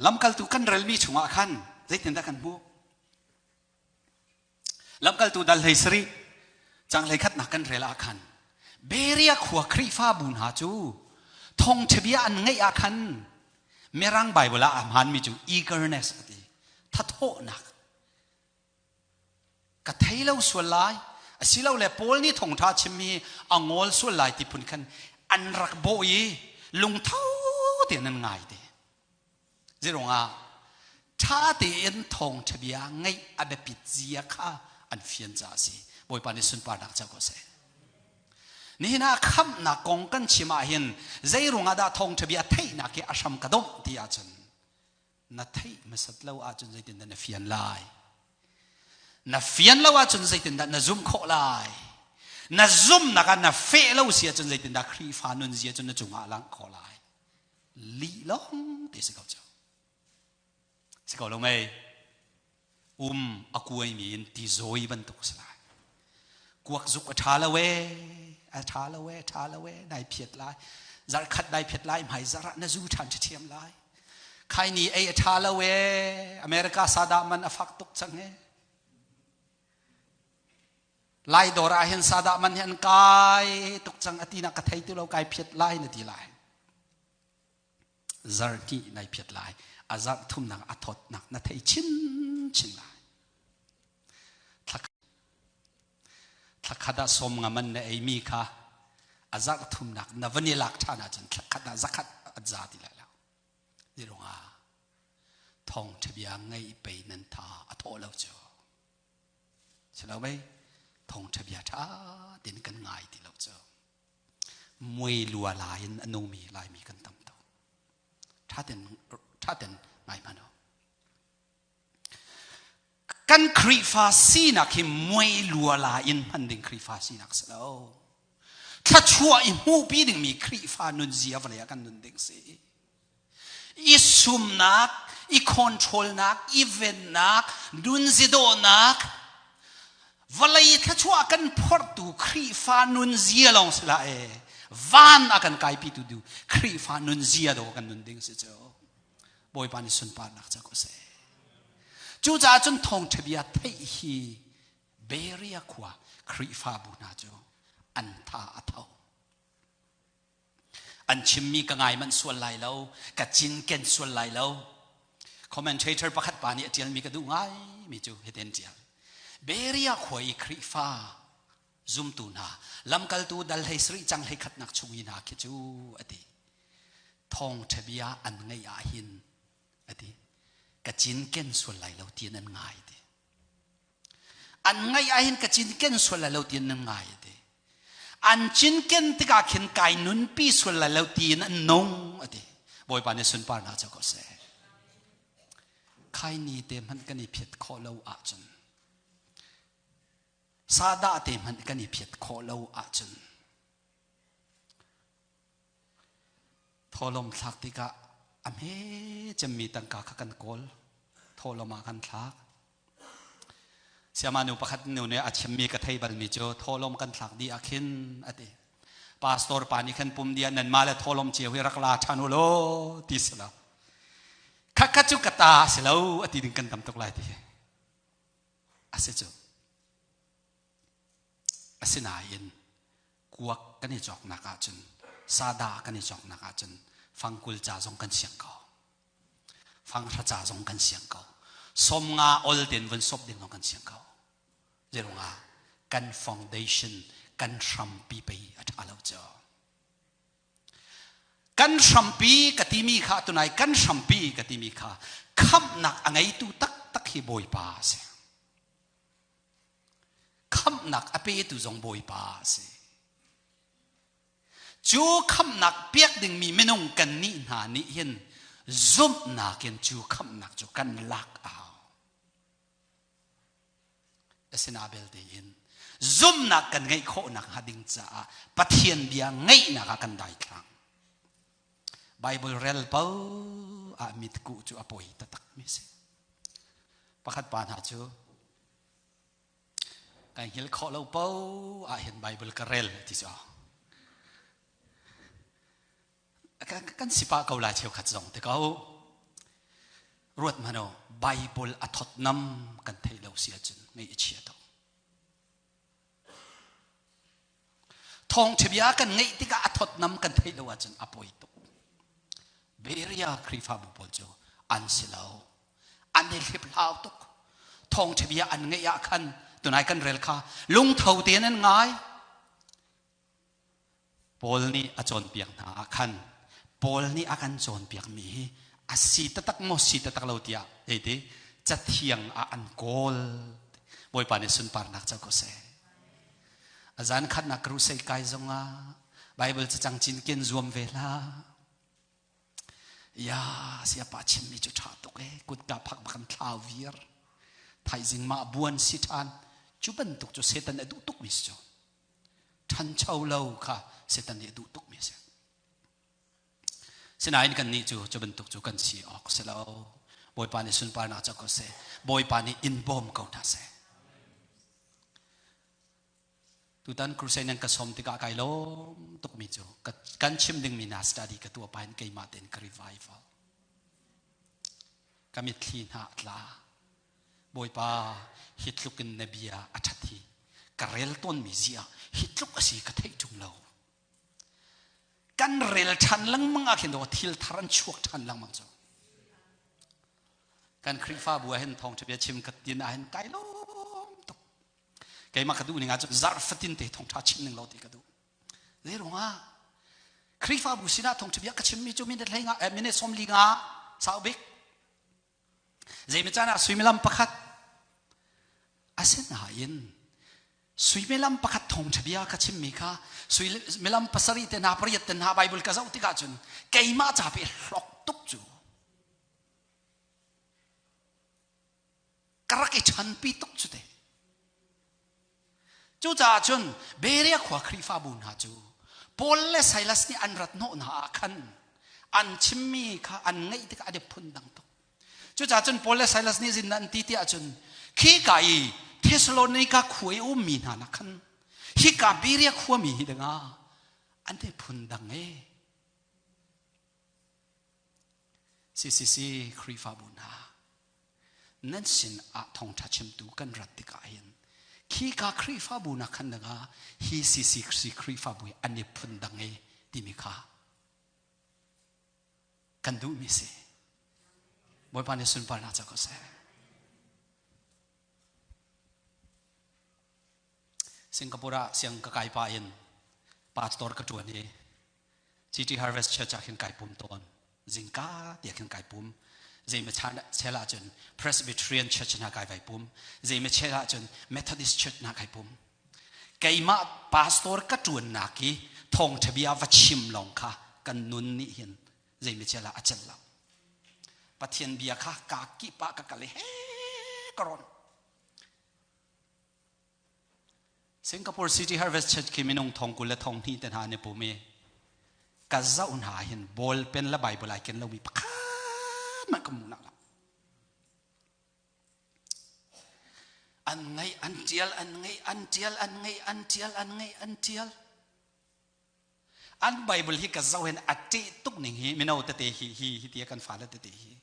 lamkaltu kan relmi chungah khan zeitindah kan hmuh? Lamkaltu dal 17 cang 11nak kan rel ah khan Berea khua Khrihfabu hna cu thawngṭha bia an ngeih ah khan Mirang Bible ah a hmaanmi cu eagerness a ti thathawhnak ka thei lo sual lai asilole Paul nih thawngṭha chimmi a ngawl sual lai ti phun khan an rak bawh i lungtho tein an ngai te. Zeiruangah ṭha tein thawngṭha bia ngaih a biapit zia kha an fian caah a si. Bawipa nih sunparnak co ko seh. Nihin ah khamhnak kong kan chim ahhin zeiruangah dah thawngṭha bia theihnak hi a hram ka domh ti ahcun na theih hmasat lo ahcun zeitindah na fian lai? Na fian lo ahcun zeitindah na zumh khawh lai? Na zumhnak ah na feh lo si ahcun zeitindah Khrihfa nunzia cu na cungah a langh khawh lai? Lih lawng te si ko cu. Si ko lo mei? Um a kuaimi in ti zawi bantuk si lai. Kuak zuk a ṭha lo ee, a ṭha lo ee, ṭha lo ee, nai phiat lai. Zarh khat nai phiat lai, hmai zarh ah na zu ṭhan ṭhiam lai. Khaini ei a ṭha lo ee, America sadah man a fak tuk cang ee. Lai dawr ah hin sadah man hi an kai tuk cang a ti nak ka thei ti lo kai phiat lai na ti lai. Zarhni nai phiat lai. A zarh thumnak a thawtnak na thei chin chin lai. Thlakhat ah som nga man na ei mi kha a zarh thumnak na van i lak ṭhan ahcun thlakhat ah zakhat a za ti lai lo. Zirungah thawngṭha bia ngei pei nan tha a thawh lo cu. Si lo mei? Thawngṭha bia ṭha tein kan ngai ti lo cu. Muai lua lai in a nungmi Laimi kan tam tuk. Ṭha tein ṭha tein ngai hmanh u. Kan Khrihfa sinak hi muai lua la in hman ding Khrihfa sinak si lo. Thluachuah i hmuhpi dingmi Khrihfa nunzia vawlei ah kan nun ding si. I sumnak, i controlnak, i vennak, nunzidawhnak, vawlei thluachuah kan phorhtu Khrihfa nunzia lawng si hlah ee. Van a kan kaipitu du Khrihfa nunzia dawh kan nun ding si cu. Bawipa nih sunparnak ca ko seh. Cucaah cun thawngṭha bia theih hi Berea khua Khrihfabu hna cu an tha a tho. An chimmi ka ngai manh sual lai lo, ka cinken sual lai lo. Commentator pakhat pa nih a ṭialmi ka duh ngaimi cu hitin ṭial. Berea khua i Khrihfa zumtu hna, lamkaltu dal 17 cang 11nak chung i hna khi cu a ti. Thawngṭha bia an ngaih ahhin a ti. Ka cinken sual lai lo tiin an ngai ti. An ngaih ahhin ka cinken sual lai lo tiin an ngai ti. An cinken tikah khin kai nunpi sual lai lo tiin an nung a ti. Bawipa nih sunparnak co ko seh. Khaini te hmanh kan i phiat khawh lo ahcun sadah te hmanh kan i phiat khawh lo ahcun Thawhlawm thlak tikah a hme cemmi tangka kha kan kawl. Thawhlawm ah kan thlak. Siama nu pakhat nu nih a chimmi ka thei balmi cu thawhlawm kan thlak dih ah khin a ti. Pastor pa nih khan pum dia nan mah le thawhlawm cio hi rak la ṭhan u law ti si lo. Khakha cu ka ta si lo a ti ding kan tam tuk lai ti. A si cu. Asinain kuak kan i cawknak ahcun sada kan i cawknak ahcun fangkul ca zong kan siang ko. Fanghra ca zong kan siang ko. Sawmnga ol ten vun sop ding zong kan siang ko. Zeirungah kan foundation kan hrampi pei a ṭha lo cu. Kan hrampi ka timi kha tunai kan hrampi ka timi kha khamhnak a ngeitu taktak hi Bawipa a si. Khamhnak a petu zong Bawipa a si. Cu khamhnak pek dingmi minung kannih hna nih hin zumhnak in cu khamhnak cu kan lak a hau. Asina belte in zumhnak kan ngeih khawhnak hnga ding caah Pathian bia ngeihnak ah kan daithlang. Bible rel po ah mitkuh cu a poi taktak mi si. Pakhat pa hna cu kai hngilh khawh lo po ah hin Bible ka rel ti cu. Kan sipa ko lai cheukhat zong te ko. Ruat hmano Bible a thotnam kan thei lo si ahcun ngei i chia to. Thawngṭha bia kan ngeih tikah a thawtnam kan theih lo ahcun a poi tuk. Beria Khrihfabu pawl cu an si lo. An i hliphlau tuk. Thawngṭha bia an ngeih ah khan tunai kan rel kha lungtho tein an ngai. Paul nih a cawnpiak hna ah khan Paul nih a kan cawnpiakmi hi a si taktak maw si taktak lo tiah hei cathiang ah an kawl. Bawipa nih sunparnak co ko seh. A zan khatnak crusade kai zongah Bible cacang cinken zuam ve hlah. Ya siapa chimmi cu ṭha tuk e kutka phak bak an thlau vir. Thaizing mah buan si ṭhan. Cu bantuk cu Satan a duh tuk mi si cu. Ṭhancho lo kha Satan nih a duh tuk mi a si. Sinain kannih cu cu bantuk cu kan si awk si lo. Bawipa nih sunparnak co ko seh. Bawipa nih in bawm ko hna seh. Tutan crusade nan ka sawm tikah kai lawm tukmi cu kan chim dingmi hna study ka tuah pahin keimah tein ka revival. Ka mitthli hna a tla. Bawipa hi tluk in na bia a ṭhat hi ka rel tawnmi zia hi tluk a si ka theih ṭung lo. Kan rel ṭhan lengmang ah khin thil thar an chuak ṭhan lengmang cu. Kan Khrihfabu ah hin thawngṭha bia chim ka tin ah hin kai lawm tuk. Keimah ka duh ning ah cun zarh fatin te thawngṭha chim ning lo ti ka duh. Zei ruangah Khrihfabu sinah thawngṭha bia ka chimmi cu minute hlei nga minute 45 sau bik. Zeimi caan ah suimilam pakhat asinain suimilam pakhat thawngṭha bia ka chimmi kha suimilam pasarih te hna pariat te hna Bible ka zoh tikah cun keimah ca pe hlok tuk cu ka rak i ṭhanpi tuk cu te. Cucaah cun Berea khua Khrihfabu hna cu Paul le Silas nih an rat hnawh hna ah khan an chimmi kha an ngaih tikah an i phundang tuk. Cucaah cun Paul le Silas nih zin an ti tiah cun khika i Thessalonika khua i ummi hna nak khan hika Berea khuami hi dangah an i phundang e. CCC Khrihfabu hna nan sin ah thawngṭha chimtu kan rat tikah hin khika Khrihfabu nak khan dangah hi CCC Khrihfabu hi an i phundang e timi kha kan duhmi si. Bawipa nih sunparnak ca ko seh. Singapore ah siang ka kai pa in pastor ka ṭuan i. City Harvest Church ah khin kai pum tawn. Zingka tiah khin kai pum. Zei chel ah cun Presbyterian Church hna kai vai pum. Zei chel ah cun Methodist Church hna kai pum. Keimah pastor ka ṭuannak i thawngṭha bia va chim lawng kha kan nun nih hin zei chel ah a celh lo. Pathian bia kha ka kip ah ka kal i he ka rawn. Singapore City Harvest Church khi minung thong 20 le thong hnih te hna an i pum i ka zoh hna hin ball pen le Bible ai ken lomi pakhat hmanh ka hmu nak lo. An ngaih an tial an ngaih an tial an ngaih an tial an ngaih an tial. An Bible hi ka zoh hin a ṭeh tuk ning hi mino tete hi hi hi tia kan fale tete hi.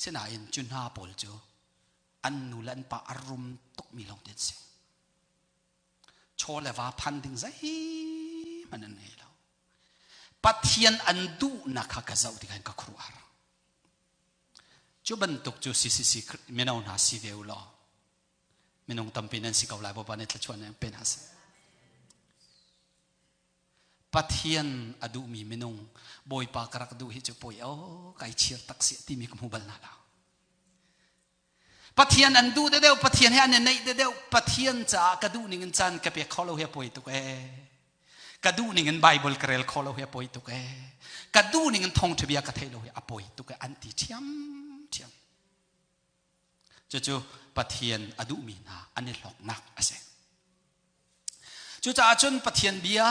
Sinain cu hna pawl cu an nu le an pa a rum tukmi lawng te an si. Chaw le va phan ding zeihmanh an ngei lo. Pathian an duhnak kha ka zoh tikah ka khuaruahhar. Cu bantuk cu CCC mino hna si ve u law minung tampi nan si ko lai Bawipa nih thluachuah nan pe hna seh. Pathian a duhmi minung Bawipa ka rak duh hi cu poi o kai chir tak si timi ka hmu bal hna lo. Pathian an duh deuh Pathian he an i neih deuh Pathian caah ka duh ning in caan ka pek kho lo hi a poi tuk ee. Ka duh ning in Bible ka rel kho lo hi a poi tuk ee. Ka duh ning in thawngṭha bia ka theih lo hi a poi tuk ee an ti ṭhiam ṭhiam. Cucu Pathian a duhmi hna an i hlawknak a si. Cucaah cun Pathian bia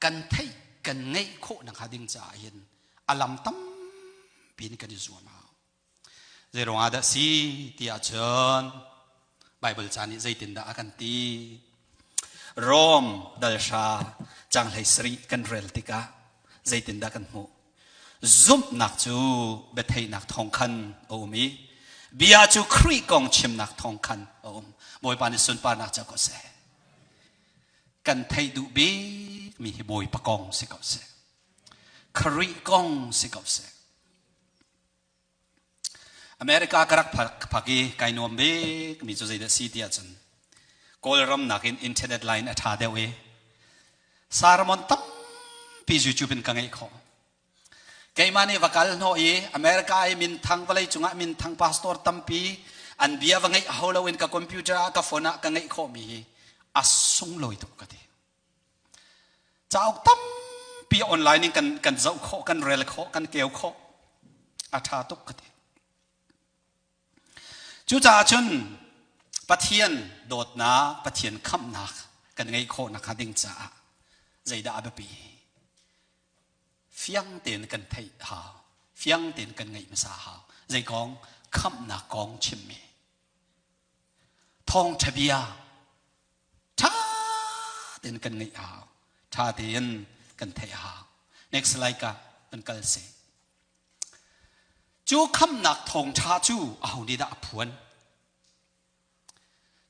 kan theih kan ngeih khawh nakhnga ding caah hin a lam tampi in kan i zuam hau. Zeiruang ah dah si ti ahcun Baibal ca nih zeitindah a kan ti? Rom dalhra cang 17 kan rel tikah zeitindah kan hmuh? Zumhnak cu biatheihnak thawng khan a um i bia cu Khrih kong chimnak thawng khan a um. Bawipa nih sunparnak co ko seh. Kan theih duh bikmi hi Bawipa kong si ko seh. Khrih kong si ko seh. America ka rak phak i kai nuam bikmi cu zeidah si ti ahcun Kawlram nakin internet line a ṭha deuh i sermon tampi YouTube in ka ngeih khawh. Keimah nih va kal hnawh i America i minthang vawlei cungah minthang pastor tampi an bia va ngeih hau loin ka computer ah ka phone ah ka ngeih khawhmi hi a sunglawi tuk ka ti. Cauk tampi online in kan zoh khawh, kan rel khawh, kan keu khawh. A ṭha tuk ka ti. Cucaah cun Pathian dawtnak, Pathian khamhnak kan ngeih khawh nakhnga ding caah zeidah a biapi? Fiang tein kan theih hau. Fiang tein kan ngeih hmasa hau. Zei kong? Khamhnak kong chimmi. Thawngṭha bia ṭha tein kan ngeih hau. Ṭha tein kan theih hau. Next slide ka kan kal seh. Cu khamhnak thawngṭha cu aho nih dah a phuan?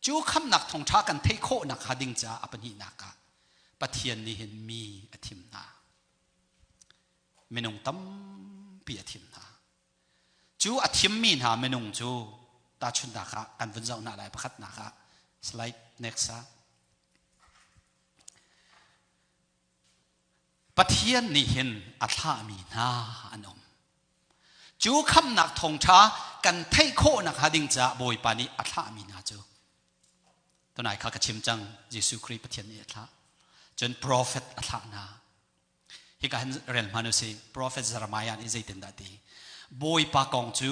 Cu khamhnak thawngṭha kan theih khawh nakhnga ding caah a pahnihnak ah Pathian nih hin mi a thim hna. Minung tampi a thim hna. Cu a thimmi hna minung cu tahchunhnak ah kan vun zoh hna lai pakhatnak ah slide next ah Pathian nih hin a thlahmi hna an um. Cu khamnak thawngṭha kan theih khawh nakhnga ding caah Bawipa nih a thlahmi hna cu tunai kha ka chim cang Jesuh Khrih Pathian nih a thlah. Cun profet a thlah hna. Hika hin rel hman u sih. Profet Jeremiah nih zeitindah ti? Bawipa kong cu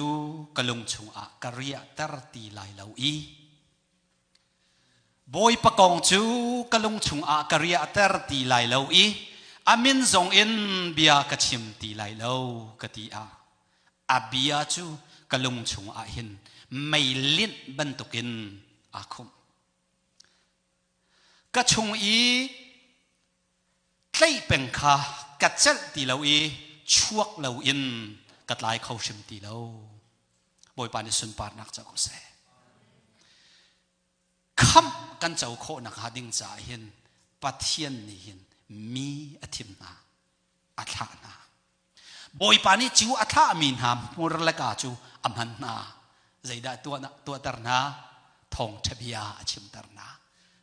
ka lung chungah ka riahter ti lai lo i Bawipa kong cu ka lung chungah ka riahter ti lai lo i a min zong in bia ka chim ti lai lo ka ti ah a bia cu ka lung chungah hin meilinh bantukin aa khumh. Ka chung i tlaih peng kha ka celh ti lo i chuak loin ka tlai kho hrim ti lo. Bawipa nih sunparnak co ko seh. Khamh kan co khawh nakhnga ding caah hin Pathian nih hin mi a thim hna, a thlah hna. Bawipa nih cu a thlahmi hna hmur le ka cu a hman hna. Zeidah tuahter hna? Thawngṭha bia a chimter hna.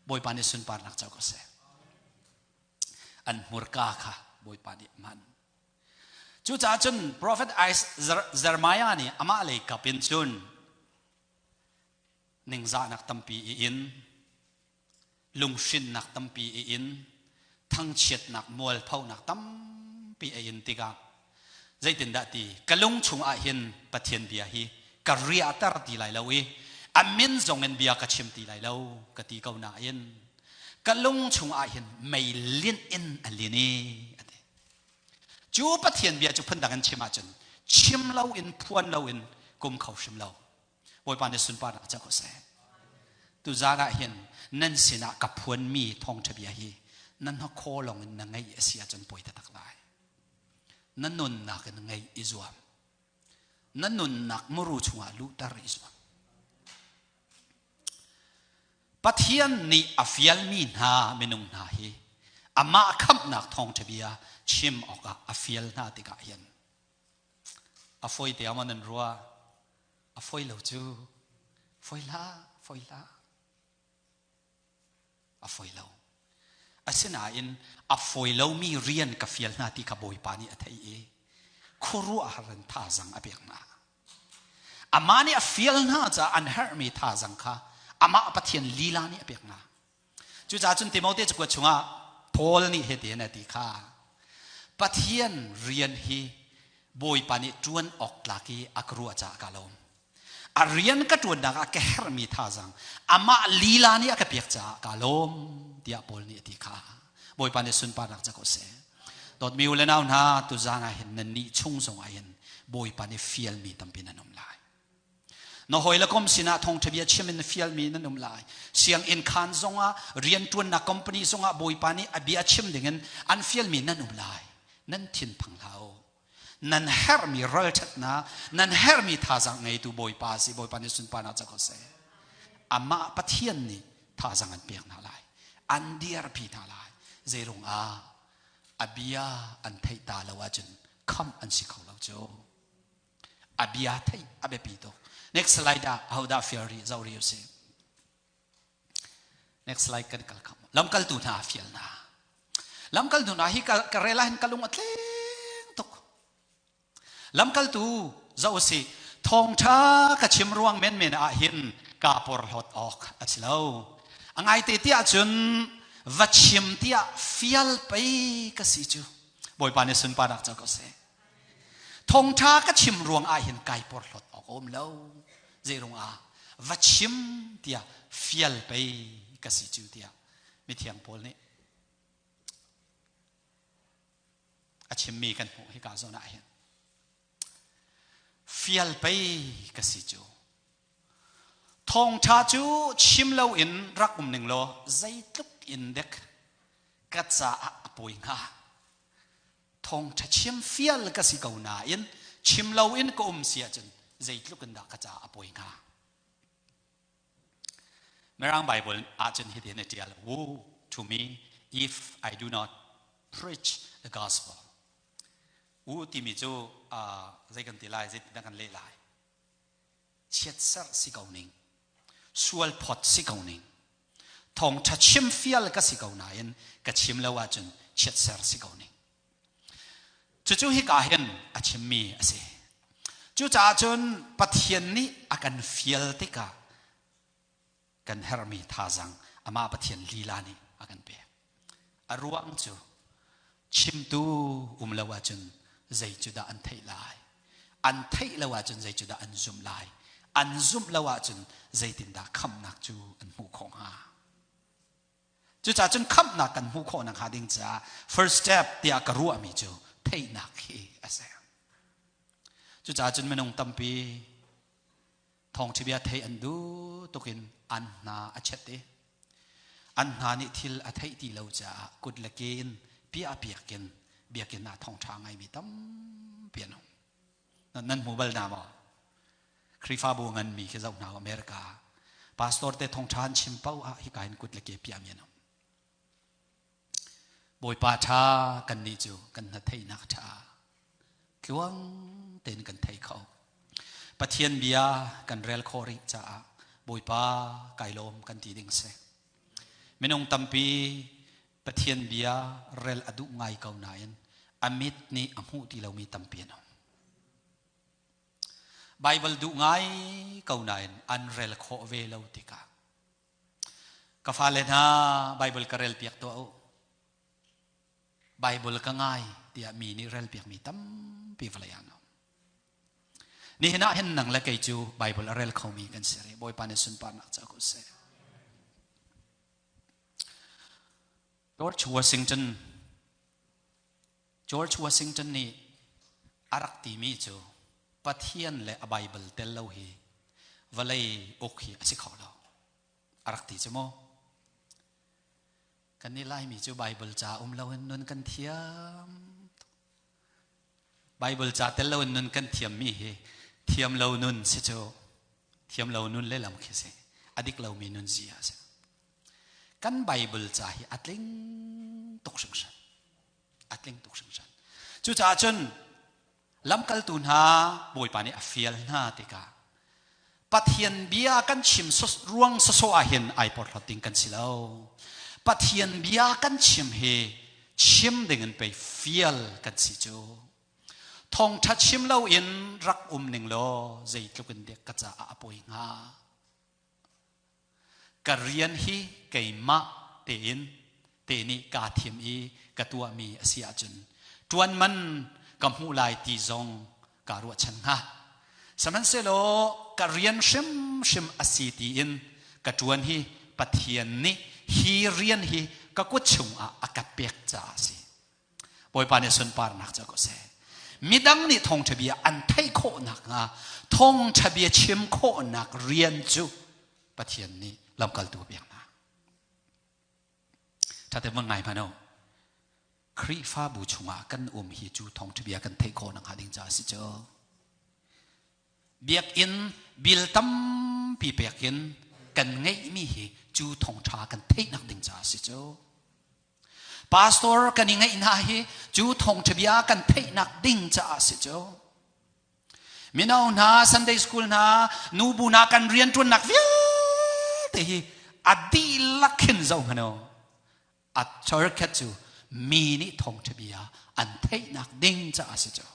Bawipa nih sunparnak co ko seh. An hmurka kha Bawipa nih a hman. Cucaah cun Prophet Jeremiah nih amah lei kap in cun ningzahnak tampi i in, lunghrinnak tampi i in, thangchiatnak mualphonak tampi a in tikah zeitindah ti ka lung chungah hin Pathian bia hi ka riahter ti lai lo i a min zong in bia ka chim ti lai lo ka ti ko nain ka lung chungah hin mei linh in a lin i a ti. Cu Pathian bia cu phundang in chim ahcun chim lo in phuan lo in kum kho hrim lo. Bawipa nih sunparnak cang ko seh. Tuzaan ah hin nan sinah ka phuanmi thawngṭha bia hi nan hnakhaw lawng in na ngeih a si ahcun poi taktak lai. Na nunnak in ngeih i zuam. Na nunnak muru chungah luhter i zuam. Pathian nih a fialmi hna minung hna hi amah khamhnak thawngṭha bia chim awkah a fial hna tikah hin A fawi te ah nan ruah? A fawi lo cu. Fawi hlah, fawi hlah. A fawi lo. Asinain a fawi lomi rian ka fial hna ti kha Bawipa nih a theih i khuaruahhar in thazang a pek hna. Amah nih a fial hna caah an herhmi thazang kha amah Pathian lila nih a pek hna. Cucaah cun Timote cakuat chungah Paul nih hitin a ti kha Pathian rian hi Bawipa nih ṭuan awk tlak i a ka ruah caah ka lawm. A rian ka ṭuannak ah ka herhmi thazang amah lila nih a ka pek caah ka lawm tiah Paul nih a ti kha. Bawipa nih sunparnak ca ko seh. Dawtmi u le nau hna tuzaan ah hin nannih chung zong ah hin Bawipa nih fialmi tampi nan um lai. Na hawile kom sinah thawngṭha bia chim in na fialmi nan um lai. Sianginn khaan zongah, rianṭuannak company zongah Bawipa nih a bia chim dingin an fialmi nan um lai. Nan thinphang hlah u. Nan herhmi ralṭhatnak, nan herhmi thazaang ngeitu Bawipa a si. Bawipa nih sunparnak ca ko seh. Amah Pathian nih thazaang an pek hna lai. An dirpi hna lai. Zeirung ah a bia an theih ta lo ahcun khamh an si kho lo cu. A bia theih a biapi tuk. Next slide ah ahodah fial rih zoh rih usih. Next slide kan kal kham. Lamkaltu hna fial hna. Lamkaltu hna hi ka rel ah hin ka lung a tleng tuk. Lamkaltu zoh usih. Thawngṭha ka chim ruang menmen ah hin kaa porhlawt awk a si lo. A ngaite tiah cun va chim tiah fial pei ka si cu. Bawipa nih sunparnak co ko seh. Thawngṭha ka chim ruang ah hin kai porhlawt awk a um lo. Zeirung ah va chim tiah fial pei ka si cu tiah mithiang Paul nih a chimmi kan hmuh hika zawn ah hin. Fial pei ka si cu. Thawngṭha cu chim loin rak um ning law zeitluk in dek ka caah a pawi hnga. Thawngṭha chim fial ka si ko nain chim loin ka um si ahcun zeitluk in dah ka caah a pawi hnga. Mirang Bible ahcun hitin a ṭial, Woe to me if I do not preach the gospel. U timi cu zei kan ti lai, zeitindah kan leh lai? Chiatserh si ko ning, sualphawt si ko ning, thawngṭha chim fial ka si ko nain ka chim lo ahcun chiatser si ko ning. Cucu hika hin a chimmi a si. Cucaah cun Pathian nih a kan fial tikah kan herhmi thazang amah Pathian lila nih a kan pek. A ruang cu chimtu um lo ahcun zei cu dah an theih lai? An theih lo ahcun zei cu dah an zumh lai? An zumh lo ahcun zeitindah khamhnak cu an hmuh khawh hnga? Cucaah cun khamhnak kan hmuh khawh nakhnga ding caah first step tiah ka ruahmi cu theihnak hi a si. Cucaah cun minung tampi Thawngṭha bia theih an duh tuk in an hna a chet i an hna nih thil a theih ti lo caah kut le ke in piahpiak in biakinn ah thawngṭha ngaimi tampi an um. Nan hmu bal hna maw? Khrihfabu nganmi khi zoh hna America pastor te thawngṭha an chim paoh ah hika hin kut le ke piahmi an um. Bawipa ṭha kannih cu kan hna theihnak ṭha tluang tein kan thei kho. Pathian bia kan rel khawh rih caah Bawipa kai lawm kan ti ding si. Minung tampi Pathian bia rel a duh ngai ko nain A mit nih a hmuh ti lomi tampi an um. Baibal duh ngai ko nain an rel khawh ve lo tikah ka fale hna Baibal ka rel piak tuah u. Baibal ka ngai tiah mi nih rel piakmi tampi vawlei ah an um. Nihin ah hin nang le kei cu Baibal a rel khomi kan si rih. Bawipa nih sunparnak ca ko seh. George Washington George Washington nih a rak timi cu Pathian le a Baibal tel lo hi vawlei uk hi a si kho lo a rak ti cu mu. Kan nih Laimi cu Baibal ca um loin nun kan thiam. Baibal ca tel loin nun kan thiammi hi thiam lo nun si cu thiam lo nun lehlam khi si. A dik lomi nun zia a si. Kan Baibal ca hi a tling tuk hringhran. A tling tuk hringhran. Cucaah cun lamkaltu hna Bawipa nih a fial hna tikah Pathian bia kan chim ruang sawsawh ah hin ai porhlawt ding kan si lo. Pathian bia kan chim hi chim ding in pei fial kan si cu. Thawngṭha chim loin rak um ning law zeitluk in dek ka caah a poi hnga. Ka rian hi keimah tein te nih kaa thim i ka tuahmi a si ahcun ṭuan man ka hmuh lai ti zong kaa ruahchan hnga. Sihmanhsehlaw ka rian hrimhrim a si tiin ka ṭuan hi Pathian nih hi rian hi ka kut chungah a ka pek caah a si. Bawipa nih sunparnak cu ko seh. Midang nih thawngṭha bia an theih khawh nakhnga thawngṭha bia chim khawhnak rian cu Pathian nih lamkaltu a pek hna. Ṭhate van ngai hmanh u. Khrihfabu chungah kan um hi cu thawngṭha bia kan theih khawh nakhnga ding caah a si cu. Biakinn bil tampi pek in kan ngeihmi hi cu thawngṭha kan theihnak ding caah a si cu. Pastor kan i ngeih hna hi cu thawngṭha bia kan theihnak ding caah si cu. Mino hna, Sunday school hna, nubu hna kan rianṭuannak vialte hi a dihlak hin zoh hmanh u. A chorkhat cu mi nih thawngṭha bia an theihnak ding caah si cu.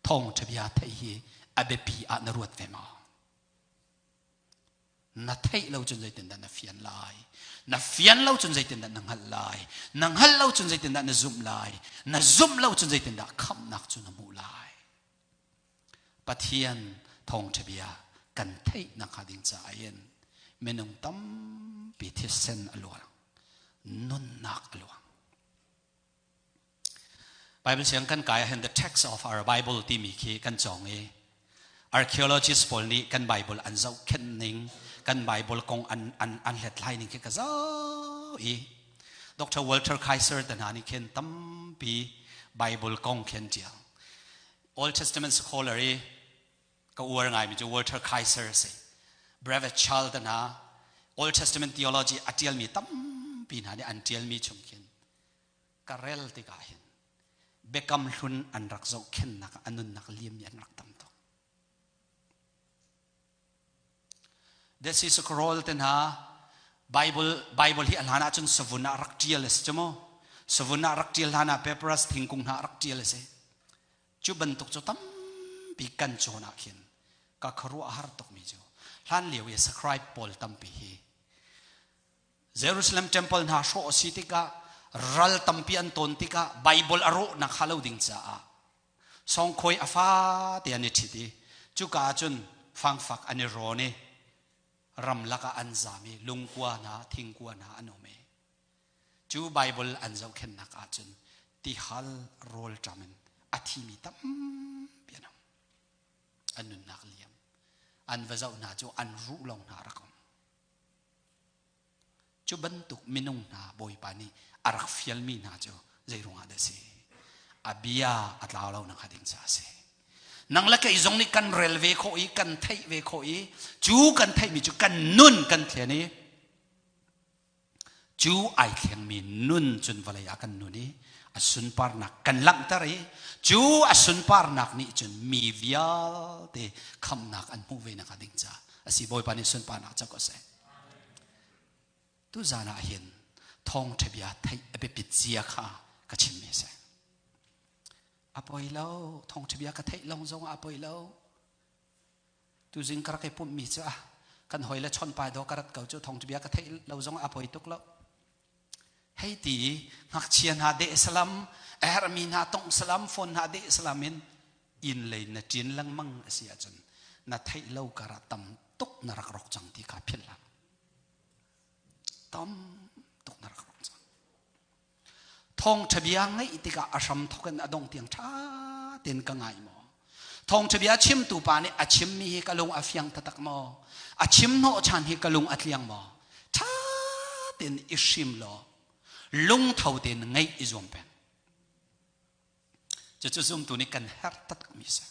Thawngṭha bia theih hi a biapi ah na ruat ve maw? Na theih lo cun zeitindah na fian lai? Na fian lo cun zeitindah na hngalh lai? Na hngalh lo cun zeitindah na zumh lai? Na zumh lo cun zeitindah khamhnak cu na hmuh lai? Pathian thawngṭha bia kan theih nakhnga ding caah hin minung tampi thisen a luang, nunnak a luang. Bible siang kan kai ahhin the text of our Bible timi khi kan cawng i archaeologists pawl nih kan Bible an zohkhenh ning kan Bible kong an an an hlethlai ning khi ka zoh i Dr. Walter Kaiser te hna nih khin tampi Bible kong khin tial Old Testament scholar i ka uar ngaimi cu Walter Kaiser a si Brevet Charles te hna Old Testament theology a tialmi tampi hna nih an tialmi chung khin ka rel tikah hin biakam hlun an rak zohkhennak a nunnak liammi an rak tam tuk. Dead Sea Scroll te hna Bible Bible hi a hlan ahcun savun ah rak ṭial a si cu mu. Savun ah rak ṭial hlan ah papyrus thingkung hna rak ṭial a si. Cu bantuk cu tampi kan cawn ah khin ka khuaruah a har tukmi cu hlan lio i scribe pawl tampi hi Jerusalem temple hna hrawh a si tikah ral tampi an tawn tikah Bible a rawhnak hnga lo ding caah sawngkhoi a fate an i ṭhit i cuka ah cun fangfak an i rawn i ramlak ah an zam i lungkua hna thingkua hna an um i cu Bible an zohkhenhnak ah cun tihal rawlṭam in a thimi tampi an um an nunnak liam an va zoh hna cu an ruh lawng hna rak um Cu bantuk minung hna Bawipa nih a rak fialmi hna cu zei ruangah dah a si? A bia a tlau lo nakhnga ding caah a si. Nang le kei zong nih kan rel ve khawh i kan theih ve khawh i cu kan theihmi cu kan nun kan thlen i cu ai thlengmi nun cun vawlei ah kan nun i a sunparnak kan langhter i cu a sunparnak nih cun mi vialte khamhnak an hmuh ve nakhnga ding caah a si. Bawipa nih sunparnak co ko seh. Tuzan ah hin thawngṭha bia theih a biapit zia kha ka chimmi a si. A poi lo, thawngṭha bia ka theih long zong ah a poi lo. Tuzing ka rak i pumhmi cu ah kan hawi le chon pai do ka rat ko cu thawngṭha bia ka theih lo zong ah a poi tuk lo. Hei ti ngakchia hna deh salam, a herhmi hna tongh salam, phone hna deh salam in inn lei na ṭin lengmang a si ahcun na theih lo karah tam tuk na rak rok cang ti kha philh hlah. Tam tuk na rak rok cang. Thawngṭha bia ngaih tikah a hram thawk in a dong tiang ṭha tein ka ngai maw? Thawngṭha bia chimtu pa nih a chimmi hi ka lung a fiang taktak maw? A chim hnawhchan hi ka lung a tliang maw? Ṭha tein i hrim law lungtho tein ngaih i zuam peng. Cucu zumtu nih kan herh taktakmi a si.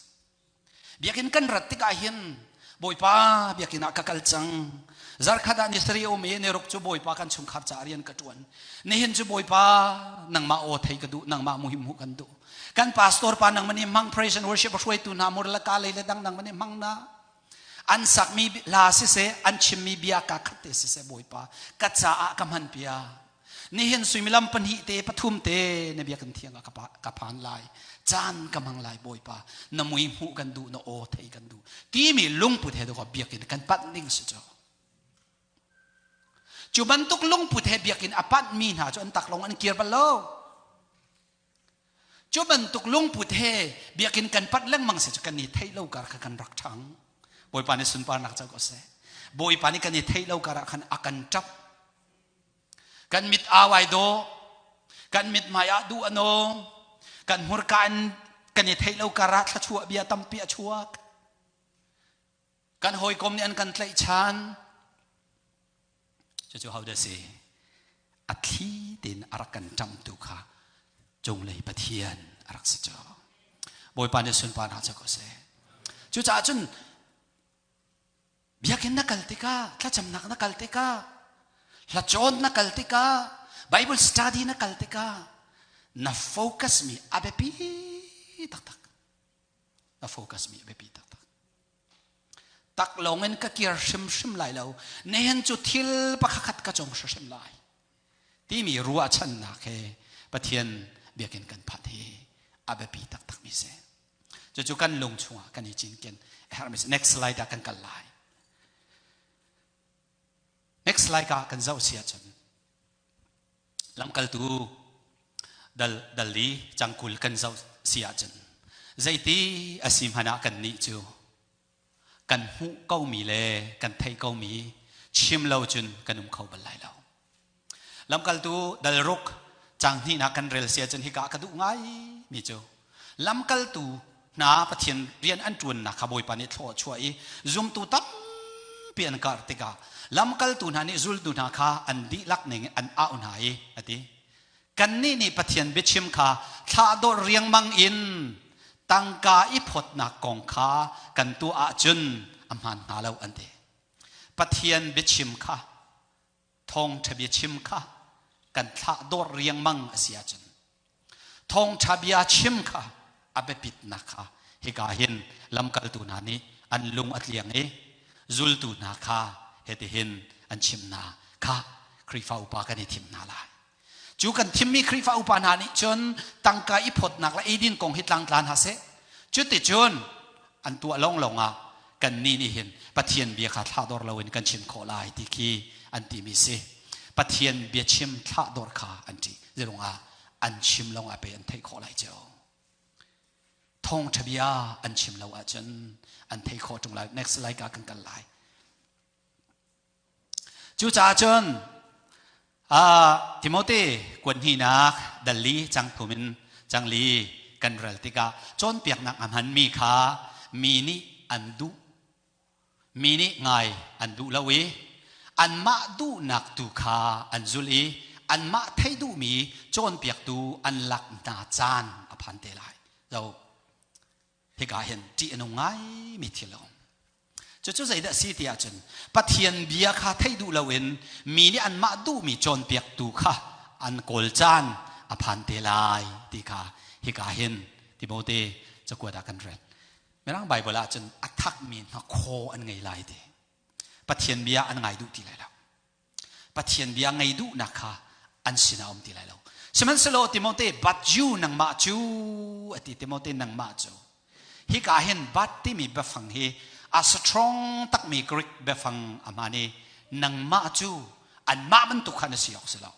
Biakinn kan rat tikah hin Bawipa biakinn ah ka kal cang. Zarkhat ah ni sarih um i ni ruk cu Bawipa kan chungkhar caah rian ka ṭuan. Nihin cu Bawipa nangmah aw thei ka duh, nangmah muhim hmuh kan duh. Kan pastor pa nangmah nih hmang praise and worship hruaitu hna mur le ka lei le dang nangmah nih hmang na. An sakmi hla siseh, an chimmi bia ka khat te siseh Bawipa ka caah ka hman pia. Nihin suimilam pahnih te pathum te na biakinn thiang ah ka phan lai. Caan ka hmang lai Bawipa. Na mui hmuh kan duh, na aw thei kan duh. Timi lungput he dawh biakinn kan panh ding si cu. Cu bantuk lungput he biakinn a panhmi hna cu an taklong an kir bal lo. Cu bantuk lungput he biakinn kan panh lengmang si cu kan i theih lo kar kha kan rak ṭhang. Bawipa nih sunparnak co ko seh. Bawipa nih kan i theih lo kar ah khan a kan ṭap. Kan mit au ai dawh, kan mit hmai ah duh a nawng, kan hmurka in kan i theih lo kar ah thluachuah bia tampi a chuak. Kan hawikom nih an kan tlaihchan. Cucu ho dah si? A thli tein a rak kan ṭamhtu kha cunglei Pathian a rak si cu. Bawipa nih sunparnak cu ko seh. Cucaah cun Biakinn na kal tikah, thlacamnak na kal tikah, hlacawn na kal tikah, Bible study na kal tikah, na focus mi a biapi taktak. Na focus mi a biapi taktak. Tak lawng in ka kir hrimhrim lai lo. Nihin cu thil pakhat ka cong hrimhrim lai. Timi ruahchannak he Pathian biakinn kan phat hi a biapi taktak mi si. Cucu kan lung chungah kan i cinken. Next slide ah kan kal lai. Next slide ah kan zoh si ahcun lamkaltu dal dal li cangkul kan zoh si ahcun zeiti a si hmanh ah kan nih cu kan hmuh komi le kan theih komi chim lo cun kan um kho bal lai lo. Lamkaltu dal ruk cang hnihnak kan rel si ahcun hika ka duh ngai mi cu lamkaltu hna Pathian rian an ṭuannak kha Bawipa nih thlawh a chuah i zumtu tampi an karh tikah lamkaltu hna nih zultu hna kha an dihlak ning an au hna i a ti. Kannih nih Pathian biachim kha thlahdorh riangmang in tangka i phawtnak kong kha kan tuah ahcun a hmaan hnga lo an ti. Pathian biachim kha thawngṭha biachim kha kan thlahdorh riangmang a si ahcun thawngṭha bia chim kha a biapitnak kha hika hin lamkaltu hna nih an lung a tliang i zultu hna kha hitihin an chim hna kha Khrihfa upa kan i thim hna lai. Cu kan thimmi Khrihfa upa hna nih cun tangka i phawtnak le eidin kong hi tlangtla hna seh. Cuticun an tuah lawnglawng ah kannih nih hin Pathian bia kha thlahdor loin kan chim khawh lai ti khi an timi si. Pathian biachim thlahdor kha an ṭih. Zeiruangah an chim lawngah pei an theih khawh lai cu. Thawngṭha bia an chim lo ahcun an theih khawh ṭung lai. Next slide ah kan kal lai. Cucaah cun Timote kuat hnihnak dal li cang thum in cang li kan rel tikah cawnpiaknak a hmanmi kha mi nih an duh mi nih ngai an duh lo i anmah duhnak tu kha an zulh i anmah thei duhmi cawnpiaktu an lak hna caan a phan te lai. Zo hika hin ṭih a nung ngaimi thil a um. Cucu zeidah si ti ahcun Pathian bia kha theih duh loin mi nih anmah duhmi cawnpiaktu kha an kawl caan a phan te lai ti kha hika hin Timote cakuat ah kan rel. Mirang Baibal ahcun a thakmi hnakhaw an ngei lai ti. Pathian bia an ngai duh ti lai lo. Pathian bia ngei duhnak kha an sinah um ti lai lo. Sihmanhsehlaw Timote, but you nangmah cu a ti Timote nangmah cu. Hika hin but timi biafang hi a strong takmi Greek biafang a hman i nangmah cu anmah bantuk kha na si awk si lo.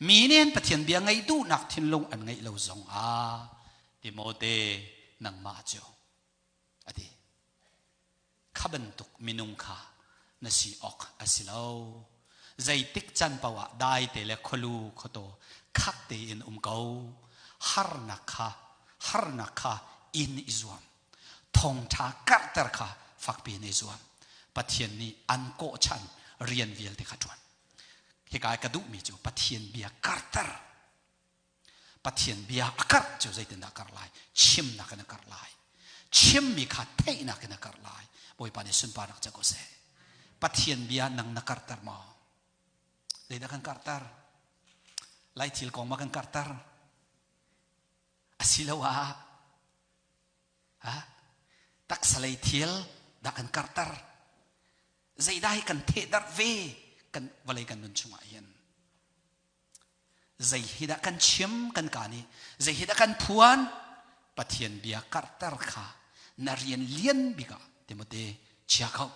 Mi nih an Pathian bia ngaih duhnak thinlung an ngeih lo zong ah Timote nangmah cu a ti. Kha bantuk minung kha na si awk a si lo. Zeitik can paoh ah dai te le khualu khuataw khak tein um ko. Harnak kha harnak kha in i zuam. Thawngṭha karhter kha fakpi in i zuam. Pathian nih an kawhchan rian vialte kha ṭuan. Hika ka duhmi cu Pathian bia karhter. Pathian bia a karh cu zeitindah a karh lai? Chimnak in a karh lai. Chimmi kha theihnak in a karh lai. Bawipa nih sunparnak ca ko seh. Pathian bia nang na karhter maw? Zeidah kan karhter? Lai thil kong ma kan karhter? Asiloah ha? Taksa lei thil dah kan karhter? Zeidah hi kan thehdarh ve kan vawlei kan nun chungah hin? Zei hi dah kan chim kan ka nih? Zei hi dah kan phuan? Pathian bia karhter kha na rian lian bik ah Timote chia kho.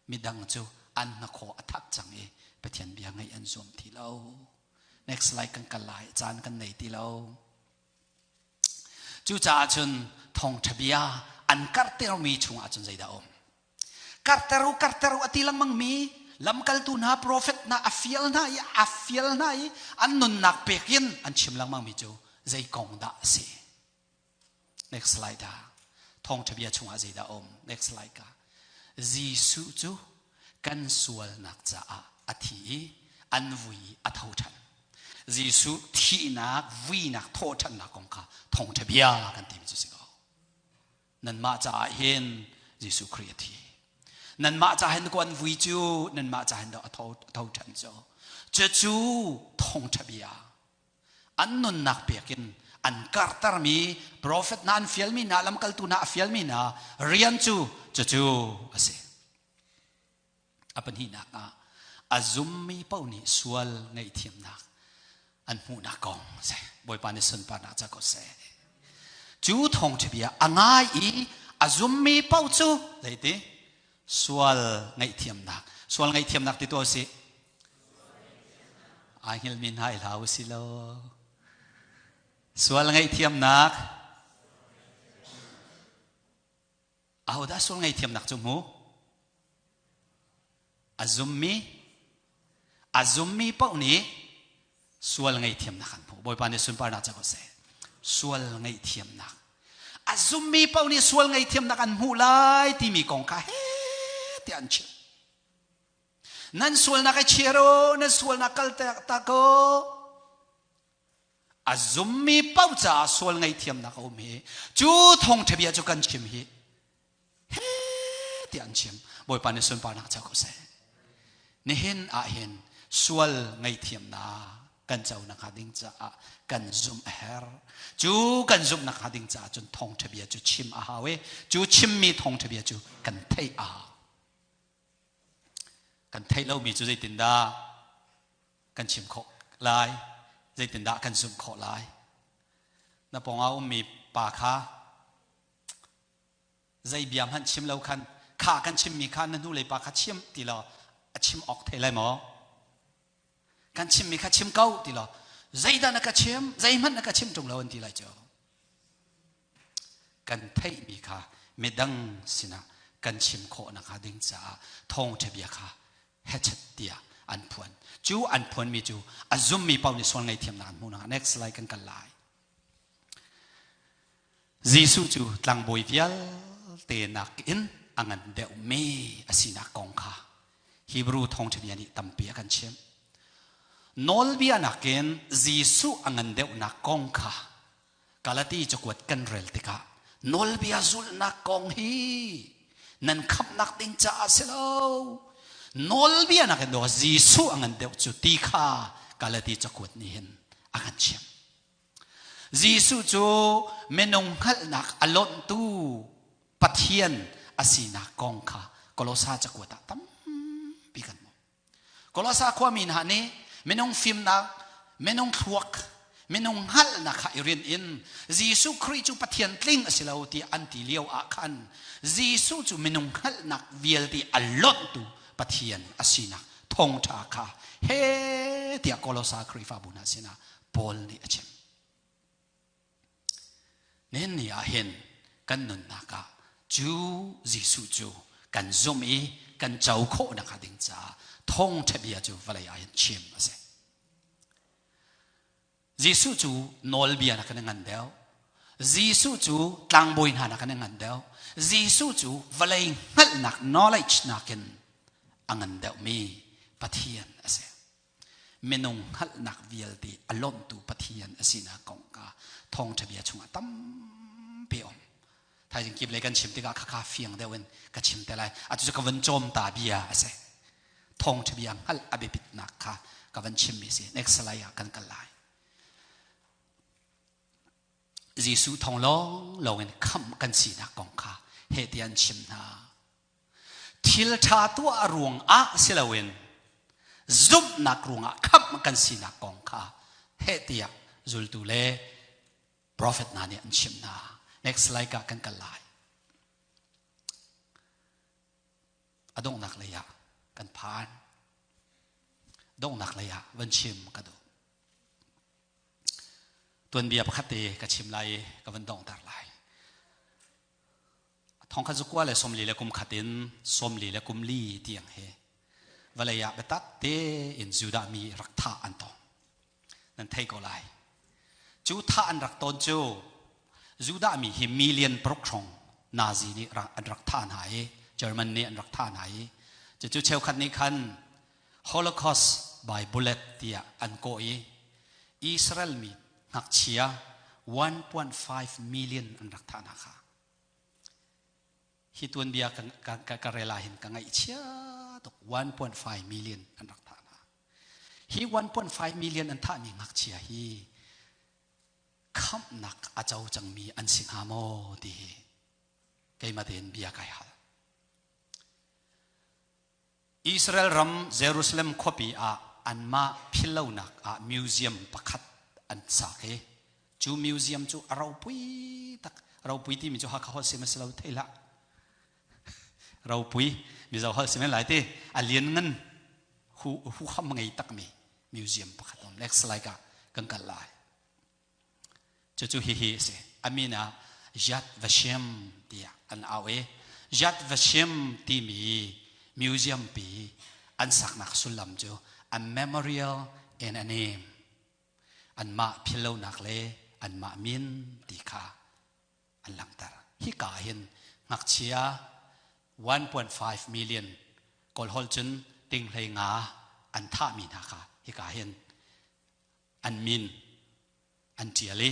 Midang cu an hnakhaw a thak cang i Pathian bia ngaih an zuam ti lo. Next slide kan kal lai. Caan kan nei ti lo. Cucaah cun thawngṭha bia an karhtermi chungah cun zeidah a um? Karhter u, karhter u a ti lengmang mi lamkaltu hna, profet hna a fial hna i a fial hna i an nunnak pek in an chim lengmang mi cu zei kong dah a si? Next slide ah thawngṭha bia chungah zeidah a um? Next slide ka. Jesuh cu kan sualnak caah a thi i an vui i a tho ṭhan. Jesuh thihnak, vuinak, thawhṭhannak kong kha thawngṭha bia kan timi cu si ko. Nanmah caah hin Jesuh Khrih a thi. Nanmah caah hin ko an vui cu, nanmah caah hin a tho, a tho ṭhan cu. Cucu thawngṭha bia. An nunnak pek in an kartermi profet hna an fialmi hna lamkaltu hna a fialmi hna rian cu cucu a si. A pahnihnak ah a zummi paoh nih sual ngaihthiamnak an hmuhnak kong si. Bawipa nih sunparnak ca ko seh. Cu thawngṭha bia a ngai i a zummi paoh cu zeiti sual ngaihthiamnak sual ngaihthiamnak ti tuah usih ai hngilmi hna i hlau usih law sual ngaihthiamnak Ahodah sual ngaihthiamnak cu hmu? A zummi a zummi paoh nih sual ngaihthiamnak an hmu. Bawipa nih sunparnak ca ko seh. Sual ngaihthiamnak. A zummi paoh nih sual ngaihthiamnak an hmuh lai timi kong kha he tiah an chim. Nan sualnak i chir u, nan sualnak kal tak u. A zummi paoh caah sual ngaihthiamnak a um hi cu thawngṭha bia cu kan chim hi he tiah an chim. Bawipa nih sunparnak co ko seh. Nihin ah hin sual ngaihthiamnak kan co nakhnga ding caah kan zumh a herh. Cu kan zumh nakhnga ding caah cun thawngṭha bia cu chim a hau i cu chimmi thawngṭha bia cu kan theih a hau. Kan theih lomi cu zeitindah kan chim khawh lai? Zeitindah kan zumh khawh lai? Na pawngah ummi pa kha zei bia hmanh chim lo khan kha kan chimmi kha na hnulei pa kha chim ti law a chim awk thei lai maw? Kan chimmi kha chim ko ti law zeidah na ka chim zeihmanh na ka chim ṭung lo an ti lai cu. Kan theihmi kha midang sinah kan chim khawh nakhnga ding caah thawngṭha bia kha hechet tiah an phuan. Cu an phuanmi cu a zummi paoh nih sual ngaihthiamnak an hmuh nakhnga next slide kan kal lai. Jesuh cu tlangbawi vialte nakin a ngan deuhmi a sinak kong kha Hebrew thawngṭha bia nih tampi a kan chimh. Nawlbia nakin Jesuh a ngan deuhnak kong kha Galati cakuat kan rel tikah nawlbia zulhnak kong hi nan khamhnak ding caah si lo. Nawlbia nakin daw Jesuh a ngan deuh cu ti kha Galati cakuat nih hin a kan chimh. Jesuh cu minung hngalhnak a lonhtu Pathian a sinak kong kha Kolosa cakuat ah tampi kan hmuh. Kolosa khuami hna nih minung fimnak, minung thluak, Minung hngalhnak kha i rinh in Jesuh Khrih cu Pathian tling a si lo ti an ti lio ah khan Jesuh cu minung hngalhnak vialte a lonhtu Pathian a sinak thawngṭha kha he tiah Kolosa Khrihfabu hna sinah Paul nih a chim. Nihin ni ah hin kan nunnak ah cu Jesuh cu kan zumh i kan co khawh nakhnga ding caah thawngṭha bia cu vawlei ah hin chim a si. Jesuh cu nawlbia na kan ngan deuh. Jesuh cu tlangbawi hna na kan ngan deuh. Jesuh cu vawlei hngalhnak knowledge nakin a ngan deuhmi Pathian a si. Minung hngalhnak vialte a lawmhtu Pathian a sinak kong kha thawngṭha bia chungah tampi a um. Thaizing kip lei kan chim tikah khakha fiang deuh in ka chim te lai. Atu cu ka vun cawm ta bia a si. Thawngṭha bia hngalh a biapitnak kha ka van chimmi a si. Next slide ah kan kal lai. Jesuh thawng lawng lawng in khamh kan sinak kong kha heh tiah an chim hna. Thil ṭha tuah ruang ah si loin zumhnak ruangah khamh kan sinak kong kha heh tiah zultu le prophet hna nih an chimh hna. Next slide ah kan kal lai. A donghnak lei ah kan phan. Donghnak lei ah van chim ka duh. Tuanbia pakhat te ka chim lai i ka van donghter lai. Thongkhat zakua le sawmli le kum khat in sawmli le kum li tiang hi vawlei ah biatak tein Judah mi rak thah an tong. Nan thei ko lai. Cu thah an rak ton cu Judah mi hi million paruk hrawng Nazi nih an rak thah hna i German nih an rak thah hna i cucu cheukhat nih khan Holocaust by bullet tiah an kawh i Israel mi ngakchia 1.5 million an rak thah hna kha. Hi tuanbia ka, ka, ka, ka rel ah hin ka ngaihchia tuk 1.5 million an rak thah hna. Hi 1.5 million an thahmi ngakchia hi khamhnak a co cangmi an si hnga maw ti hi keimah tein bia kai hal. Israel ram Jerusalem khuapi ah anmah philhlonak ah museum pakhat an sak i cu museum cu a ropui tak ropui timi cu Hakha holh sim a si lo thei hlah ropui Mizo holh sim lai ti a lian ngan hu hu kham ngei takmi museum pakhat um next slide ah kan kal lai Cucu hihi a si. A min ah Yad Vashem tiah an au i Yad Vashem timi museum pi an saknak sullam cu a memorial and a name anmah philhlonak le anmah min ti kha an langhter. Hika hin ngakchia 1.5 million Kawlholh cun ting hlei nga an thahmi hna kha hika hin an min an ṭial i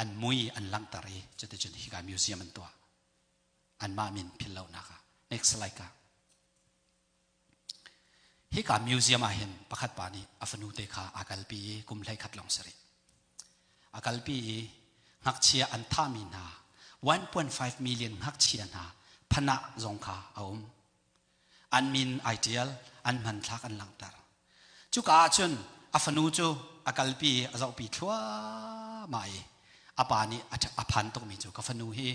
an mui an langhter i cuticun hika museum an tuah anmah min philhlonak ah next slide ah hika museum ah hin pakhat pa nih a fanu te kha aa kalpi i kum 11 lawng si rih a kalpi i ngakchia an thahmi hna 1.5 million ngakchia hna phanah zong kha a um An min ai ṭial, an hmanthlak an langhter. Cuka ah cun a fanu cu a kalpi i a zohpi thluahmah i a pa nih a phan tukmi cu ka fanu hi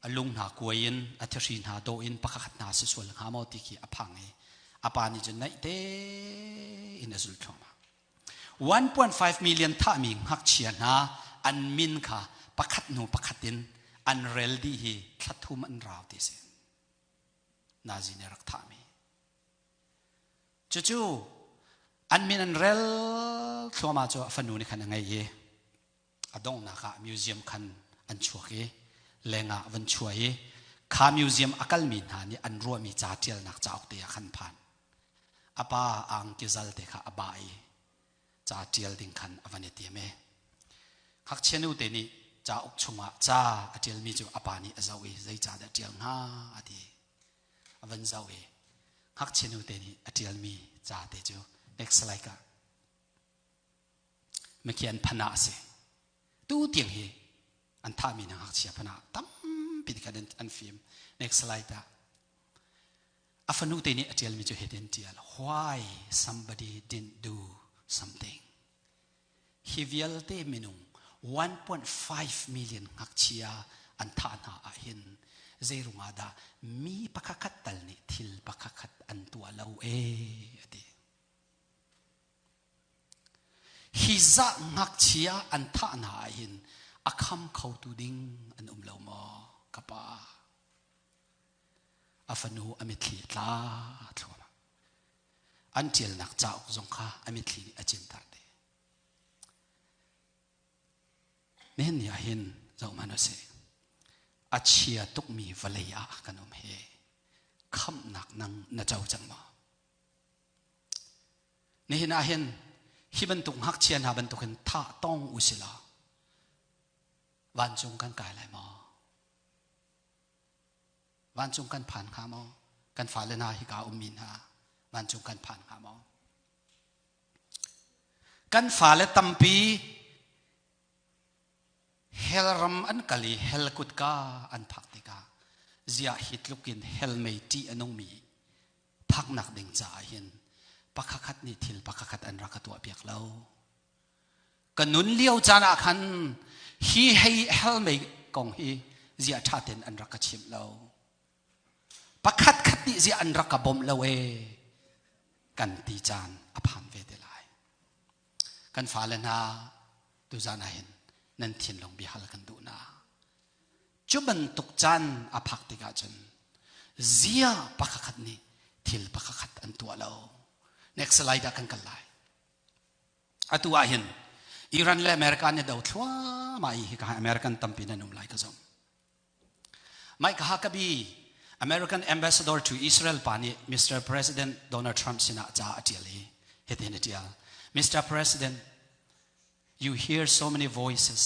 a lung hna kuai in a thihri hna dawh in pakhat hna si sual hnga maw ti khi a phang i a pa nih cun naih tein a zulh thluahmah. 1.5 million thahmi ngakchia hna an min kha pakhat hnu pakhat in an rel dih hi thla thum an rau ti a si. Nazi nih rak thahmi. Cucu an min an rel thluahmah cu a fanu nih khan a ngei i a donghnak ah museum khan an chuak i lengah van chuah i kha museum a kalmi hna nih an ruahmi ca ṭialnak cauk te ah khan phan. A pa angki zal te kha a ba i ca ṭial ding khan a van i tiam i ngakchia nu te nih cauk chungah ca a ṭialmi cu a pa nih a zoh i zei ca dah ṭial hnga a ti a van zoh i ngakchia nu te nih a ṭialmi ca te cu next slide ah mikhi an phana a si tu tiang hi an thahmi hna ngakchia phana tampi khan an fim next slide ah A fanu te nih a ṭialmi cu hitin ṭial, Why somebody didn't do something? Hi vialte minung 1.5 million ngakchia an thah hna ahhin zeirung ah dah mi pakhatkhat tal nih thil pakhatkhat an tuah lo ee a ti. Hi zah ngakchia an thah hna ahhin a kham khotu ding an um lo maw ka pa? A fanu a mitthli a tla thluahmah. An ṭialnak cauk zong kha a mitthli nih a cinter te. Nihin ni ah hin zoh hmanh usih. A chia tukmi vawlei ah kan um hi. Khamhnak nang na co cang maw? Nihin ah hin hi bantuk ngakchia hna bantukin thah tong usih law vancung kan kai lai maw? Vancung kan phan hnga maw? Kan fale hna hika ummi hna vancung kan phan hnga maw? Kan fale tampi hell ram an kal i hell kutka an phak tikah ziah hi tluk in hell mei ṭih a nungmi phaknak ding caah hin pakhat nih thil pakhat an rak ka tuahpiak lo. Ka nun lio caan ah khan hi hei hell mei kong hi ziah ṭha tein an rak ka chimh lo. Pakhat khat nih ziah an rak ka bawmh lo ee kan ti caan a phan ve te lai. Kan fale hna tuzan ah hin nan thinlung biahal kan duh na. Cu bantuk caan a phak tikah cun zia pakhat nih thil pakhat an tuah lo. Next slide ah kan kal lai. Atu ah hin Iran le America nih do thluahmah i hika American tampi nan um lai ka zumh. Mike Huckabee, American ambassador to Israel pa nih Mr. President Donald Trump sinah ca a ṭial i hitin a ṭial. Mr. President, you hear so many voices,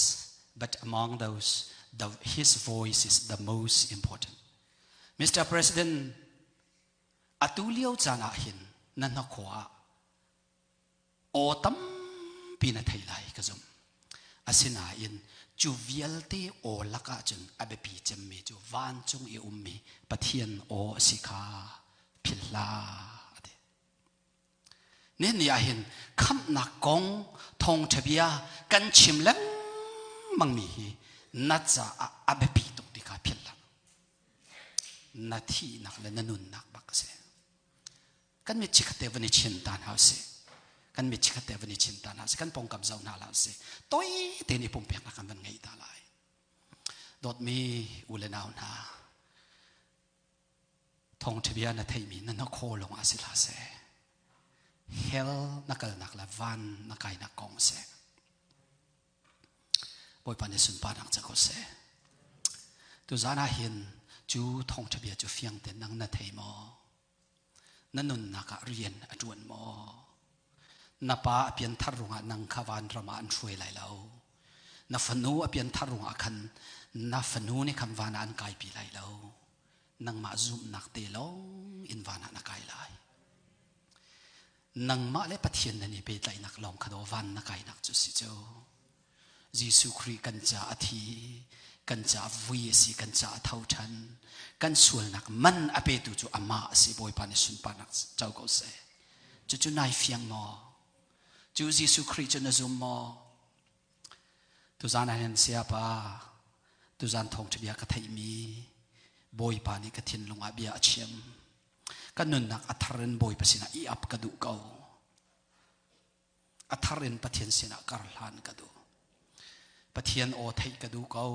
but among those, the, his voice is the most important. Mr. President, atu lio caan ah hin na hnakhaw ah Aw tampi na thei lai ka zumh. Asinain cu vialte aw lakah cun a biapi cemmi cu vancung i ummi Pathian aw a si kha philh hlah a ti. Nihin ni ah hin khamhnak kong thawngṭha bia kan chim lengmangmi hi na caah a biapi tuk ti kha philh hlah. Na thihnak le na nunnak bak a si. Kan mit chikkhat te van i chin ta hna usih. Kan mit chikkhat te van i chin ta hna usih. Kan pawngkam zoh hna la usih. Toi tein i pumpeknak kan van ngei ta lai. Dawtmi u le nau hna, thawngṭha bia na theimi na hnakhaw lawng ah si hlah seh. Hell na kalnak le van na kainak kong a si. Bawipa nih sunparnak ca ko seh. Tuzaan ah hin cu thawngṭha bia cu fiang tein nang na thei maw? Na nunnak ah rian a ṭuan maw? Na pa a pianthar ruangah nang kha vanram ah an hruai lai lo. Na fanu a pianthar ruangah khan na fanu nih khan van ah an kaipi lai lo. Nangmah zumhnak te lawng in van ah na kai lai. Nangmah le Pathian nan i pehtlaihnak lawng kha daw van na kainak cu si cu. Jesuh Khrih kan ca a thi, kan ca vui a si, kan ca a tho ṭhan. Kan sualnak man a petu cu amah a si. Bawipa nih sunparnak co ko seh. Cucu nai fiang maw? Cu Jesuh Khrih cu na zum maw? Tuzan ah hin sayapa, tuzan thawngṭha bia ka theihmi Bawipa nih ka thinlung ah bia a chim. Ka nunnak a thar in Bawipa sinah i ap ka duh ko. A thar in Pathian sinah kar hlan ka duh. Pathian aw theih ka duh ko.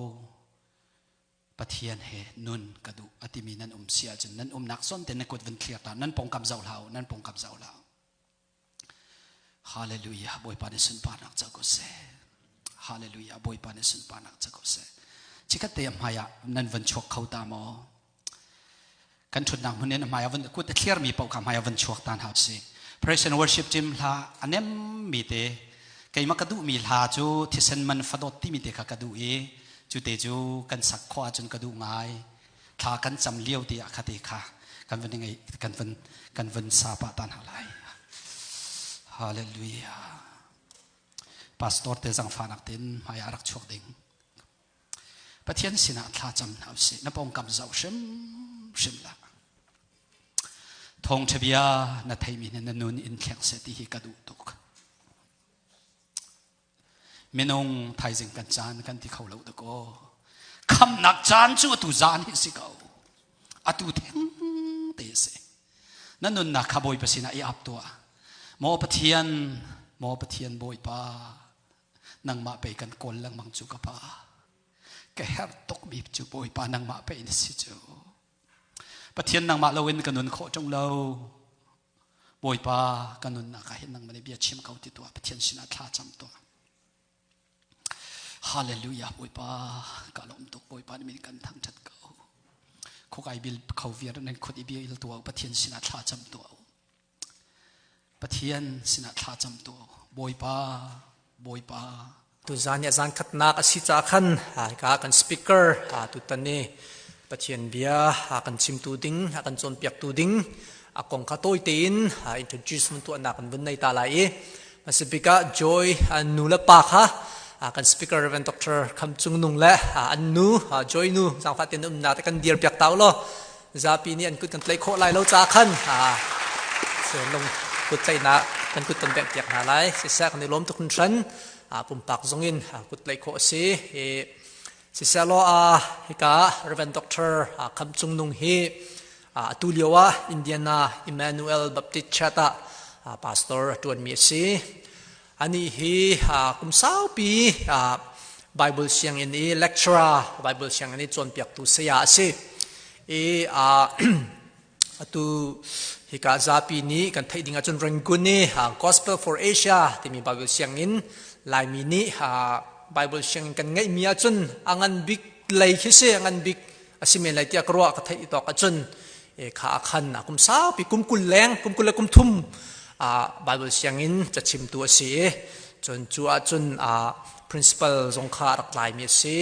Pathian he nun ka duh a timi nan um si ahcun nan umnak zawn te na kut van thlir ta nan pawngkam zoh hlah u nan pawngkam zoh hlah u. Hallelujah Bawipa nih sunparnak co ko seh. Hallelujah Bawipa nih sunparnak co ko seh. Chikkhat te a hmai ah nan van chuak kho ta maw? Kan ṭhutnak hmun in a hmai ah van kut a thliarmi paoh kha hmai ah van chuak ta hna usih. Praise and worship team hla a nemmi te keimah ka duhmi hla cu thisen man fadawt timi te kha ka duh i cu te cu kan sak khawh ahcun ka duh ngai. Thla kan cam lio te ah kha te kha kan van ngei kan van kan van sa pah ta hna lai. Hallelujah. Pastor te zangfahnak tein hmai ah rak chuak ding. Pathian sinah thla cam hna usih. Na pawngkam zoh hrimhrim lah. Thawngṭha bia na theimi nih na nun in thleng seh ti hi ka duh tuk. Minung thaizing kan caan kan ti kho lo dakaw. Khamnak caan cu atu zaan hi si ko. Atu theng te si. Na nunnak kha Bawipa sinah i ap tuah. Maw Pathian, maw Pathian Bawipa, nangmah pei kan kawl lengmang cu ka pa. Ka herh tukmi cu Bawipa nangmah pei na si cu. Pathian nangmah loin ka nun khawh ṭung lo. Bawipa ka nunnak ah hin nangmah nih bia chim ko ti tuah. Pathian sinah thla cam tuah. Hallelujah Bawipa ka lawm tuk Bawipa na min kan thangṭhat ko. Khukai bil kho viar nan khut i bia il tuah Pathian sinah thla cam tuah. Pathian sinah thla cam tuah. Bawipa Bawipa Tuzan hi a zan khatnak a si caah khan hika kan speaker tutan i Pathian bia a kan chimtu ding a kan cawnpiaktu ding a kong kha tawi tein introduce mun tuahnak kan vun nei ta lai i hmasa bik ah Joy nu le pa kha kan speaker Reverend Dr. Kham Cung Nung le an nu Joy nu zaangfah tein umnak te kan dir piak ta u law zapi nih an kut kan tlaih khawh lai lo caah khan lung kut tlaihnak kan kut kan bengh piak hna lai. Siseh kan i lawm tuk hringhran. Pumpak zong in kut tlaih khawh a si. Siseh law hika Reverend Dr. Kham Cung Nung hi atu lio ah Indiana Emmanuel Baptist Church ah pastor a ṭuanmi a si. Anih hi kum saupi Bible sianginn i lecturer, Bible sianginn i cawnpiaktu saya a si. I atu hika zapi nih kan theih ding ahcun Rangoon i Gospel for Asia timi Bible sianginn Laimi nih Bible sianginn kan ngeihmi ahcun a ngan bik lei khi si, a ngan bik a si men lai tiah ka ruah ka theih tawk ahcun kha a khan kum saupi kum 20 leng kum 20 le kum thum Bible sianginn cachimtu a si i cun cu ahcun principal zong kha rak tlaimi a si.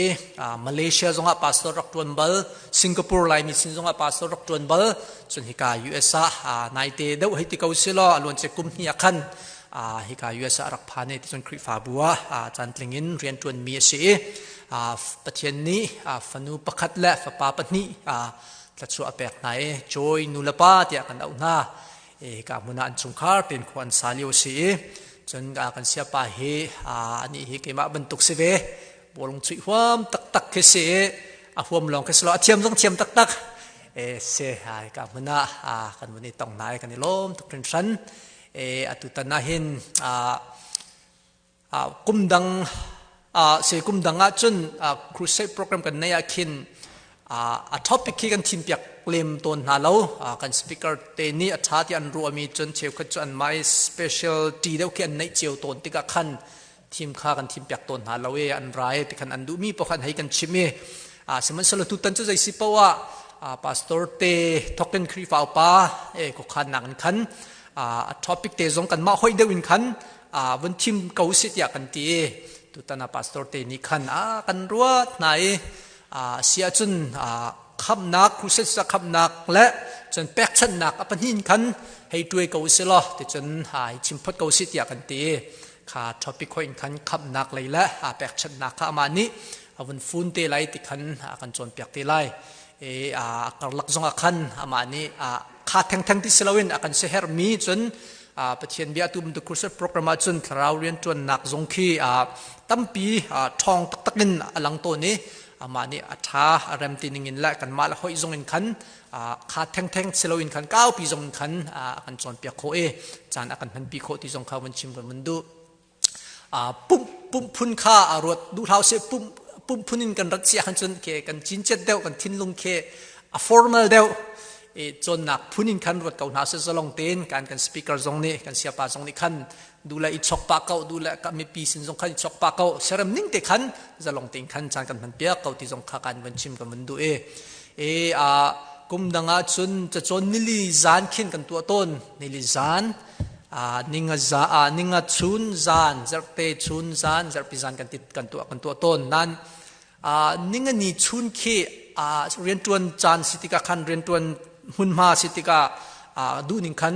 Malaysia zongah pastor rak tuan bal, Singapore Laimi sin zongah pastor rak tuan bal, cun hika US ah naite deuh hei ti ko si law a luancia kum hnih ah khan hika US ah rak phan i ticun Khrihfabu ah cantling in rian ṭuanmi a si i Pathian nih fanu pakhat le fapa pahnih thluachuah a pek hna i Joy nu le pa tiah kan auh hna. Hika hmun ah an chungkhar tein khua an sa lio a si i cun kan siapa hi anih hi keimah bantuk si ve. Bawlung chuih huam taktak khi si i a huam lawng khi si lo, a thiam zong thiam taktak. Se hika hmun ah kan vun i tong hna i kan i lawm tuk hringhran. Atutan ah hin kum dang se kum dang ah cun crusade program kan nei ah khin a topic khi kan thim piak lem tawn hna lo. Kan speaker te nih a tha ti an ruahmi cun cheukhat cu an mai special ṭi deuh khi an neih cio tawn tikah khan thim kha kan thim piak tawn hna lo i an rai ti khan an duhmi paoh khan hei kan chim i sihmanhsehlaw tutan cu zei si paoh ah pastor te thokin Khrihfa upa e khuakhan nak in khan a topic te zong kanmah hoih deuh in khan vun thim ko si tiah kan ti i tutan ah pastor te nih khan a kan ruat hna i si ahcun khamnak crusade sa khamnak le cun pekchanhnak a pahnih khan hei tuai ko si law ti cun hai chim phot ko si tiah kan ti kha topic hoi in khan khamnak lei le pekchanhnak kha amah nih a vun fun te lai ti khan a kan cawnpiak te lai. E a karlak zong ah khan amah nih kha thengtheng ti si loin a kan siaherhmi cun Pathian bia tu bantuk crusade program ah cun thlarau rianṭuannak zong khi tampi ṭhawng taktak in a lang tawn i amah nih a ṭha a rem ti ning in le kanmah le hoih zong in khan kha thengtheng si loin khan kaupi zong in khan a kan cawnpiak khawh i caan a kan hmanpi khawh ti zong kha vun chim kan vun duh. Pumh pumh phun kha a ruat duh hlah usih. Pumh pumh phun in kan rat si ahkhan cun ke kan cincet deuh, kan thinlung khi a formal deuh i cawnnak phun in khan ruat ko hna seh. Zalong tein kan kan speaker zong nih, kan siapa zong nih khan duh le i chok pah ko, duh le mipi sin zong khan i chok pah ko, serem ning te khan zalong tein khan caan kan hman piak ko ti zong kha kan van chim kan van duh i e a kum dang ah cun cacawn nili zan khin kan tuah tawn. Nili zan, ninga za ninga chun zan, zarhte chun zan, zarhpi zan kan kan tuah kan tuah tawn. Nan ninga ni chun khi riantuan caan si tikah khan, riantuan hmunhma si tikah duh ning khan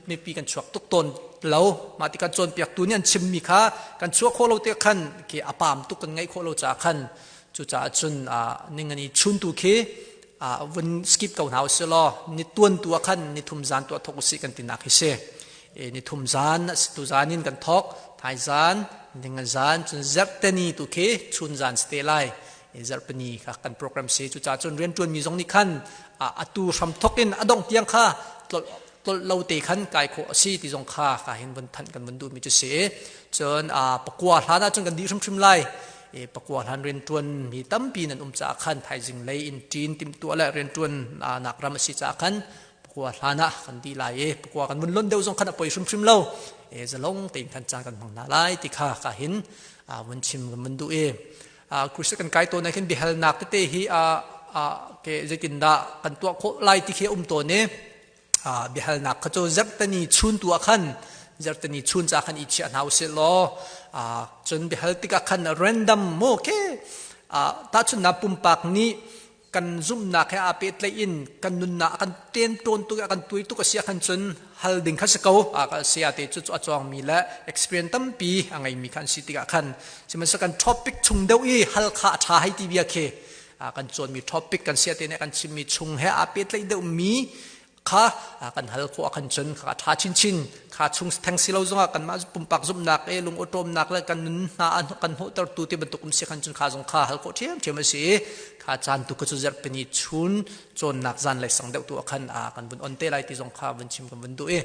mipi kan chuak tuk tawn lo. Mah tikah cawnpiaktu nih an chimmi kha kan chuah khawh lo tikah khan khi a pam tuk, kan ngaih khawh lo caah khan cucaah cun ninga ni chun tu khi vun skip ko hna usih law ni tuan tu ah khan ni thum zan tu ah thok usih kan tinak hi si. Ni thum zan tu zan in kan thok. Thaizan, ningazan, cun zarhteni tu khi chunzan si te lai. Zarhpini kha kan program si. Cucaah cun rianṭuanmi zong nih khan atu hramthok in a dongh tiang kha tlolh lo te khan kai khawh a si ti zong kha ka hin vun thanh kan vun duhmi cu si. Cun pakua hlan ah cun kan dih hrimhrim lai. Pakua hlan rianṭuan mi tampi nan um caah khan thaizing lei in ṭin timhtuah le rianṭuan nak ram a si caah khan pakua hlan ah kan dih lai i pakua kan vun lon deuh zong khan a poi hrimhrim lo. Zalong tein khan caan kan hmang hna lai ti kha ka hin vun chim kan vun duh i crusade kan kai tawn ah khin biahalnak tete hi ke zeitindah kan tuah khawh lai ti khi a um tawn i biahalnak kha cu zarhtani chun tu ah khan zarhtani chun ca khan i chiah hna usih law cun biahal tikah khan random mu ke tahchunhnak pumpak nih kan zumhnak he aa pehtlaih in kan nunnak a kan ten tawn tuk a kan tuai tuk a si ahkhan cun hal ding kha si ko. A saya te cu a cawngmi le experience tampi a ngeimi kha an si tikah khan sihmanhsehlaw kan topic chung deuh i hal kha a ṭha hei ti bia khi kan cawnmi topic kan saya te nih kan chimmi chung he aa pehtlaih deuhmi kha kan hal khawh ahkhan cun kha ṭha chinchin. Kha chung theng si lo zongah kanmah pumpak zumhnak e lung awṭawmnak le kan nun hna kan hnawhtertu ti bantuk um si khan cun kha zong kha hal khawh ṭhiamṭhiam a si. Kha caan tu ka cu zarhpini chun cawnnak zan lei sang deuh tu ah khan kan vun on te lai ti zong kha vun chim kan vun duh i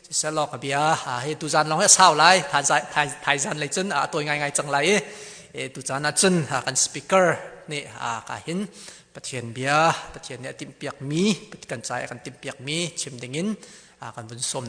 siselaw ka bia he tu zan lawng hi a sau lai, thai zan lei cun a tawi ngai ngai cang lai i tu caan ah cun kan speaker nih ka hin Pathian bia, Pathian nih a timhpiakmi, kan ca i a kan timhpiakmi chim dingin kan vun sawm.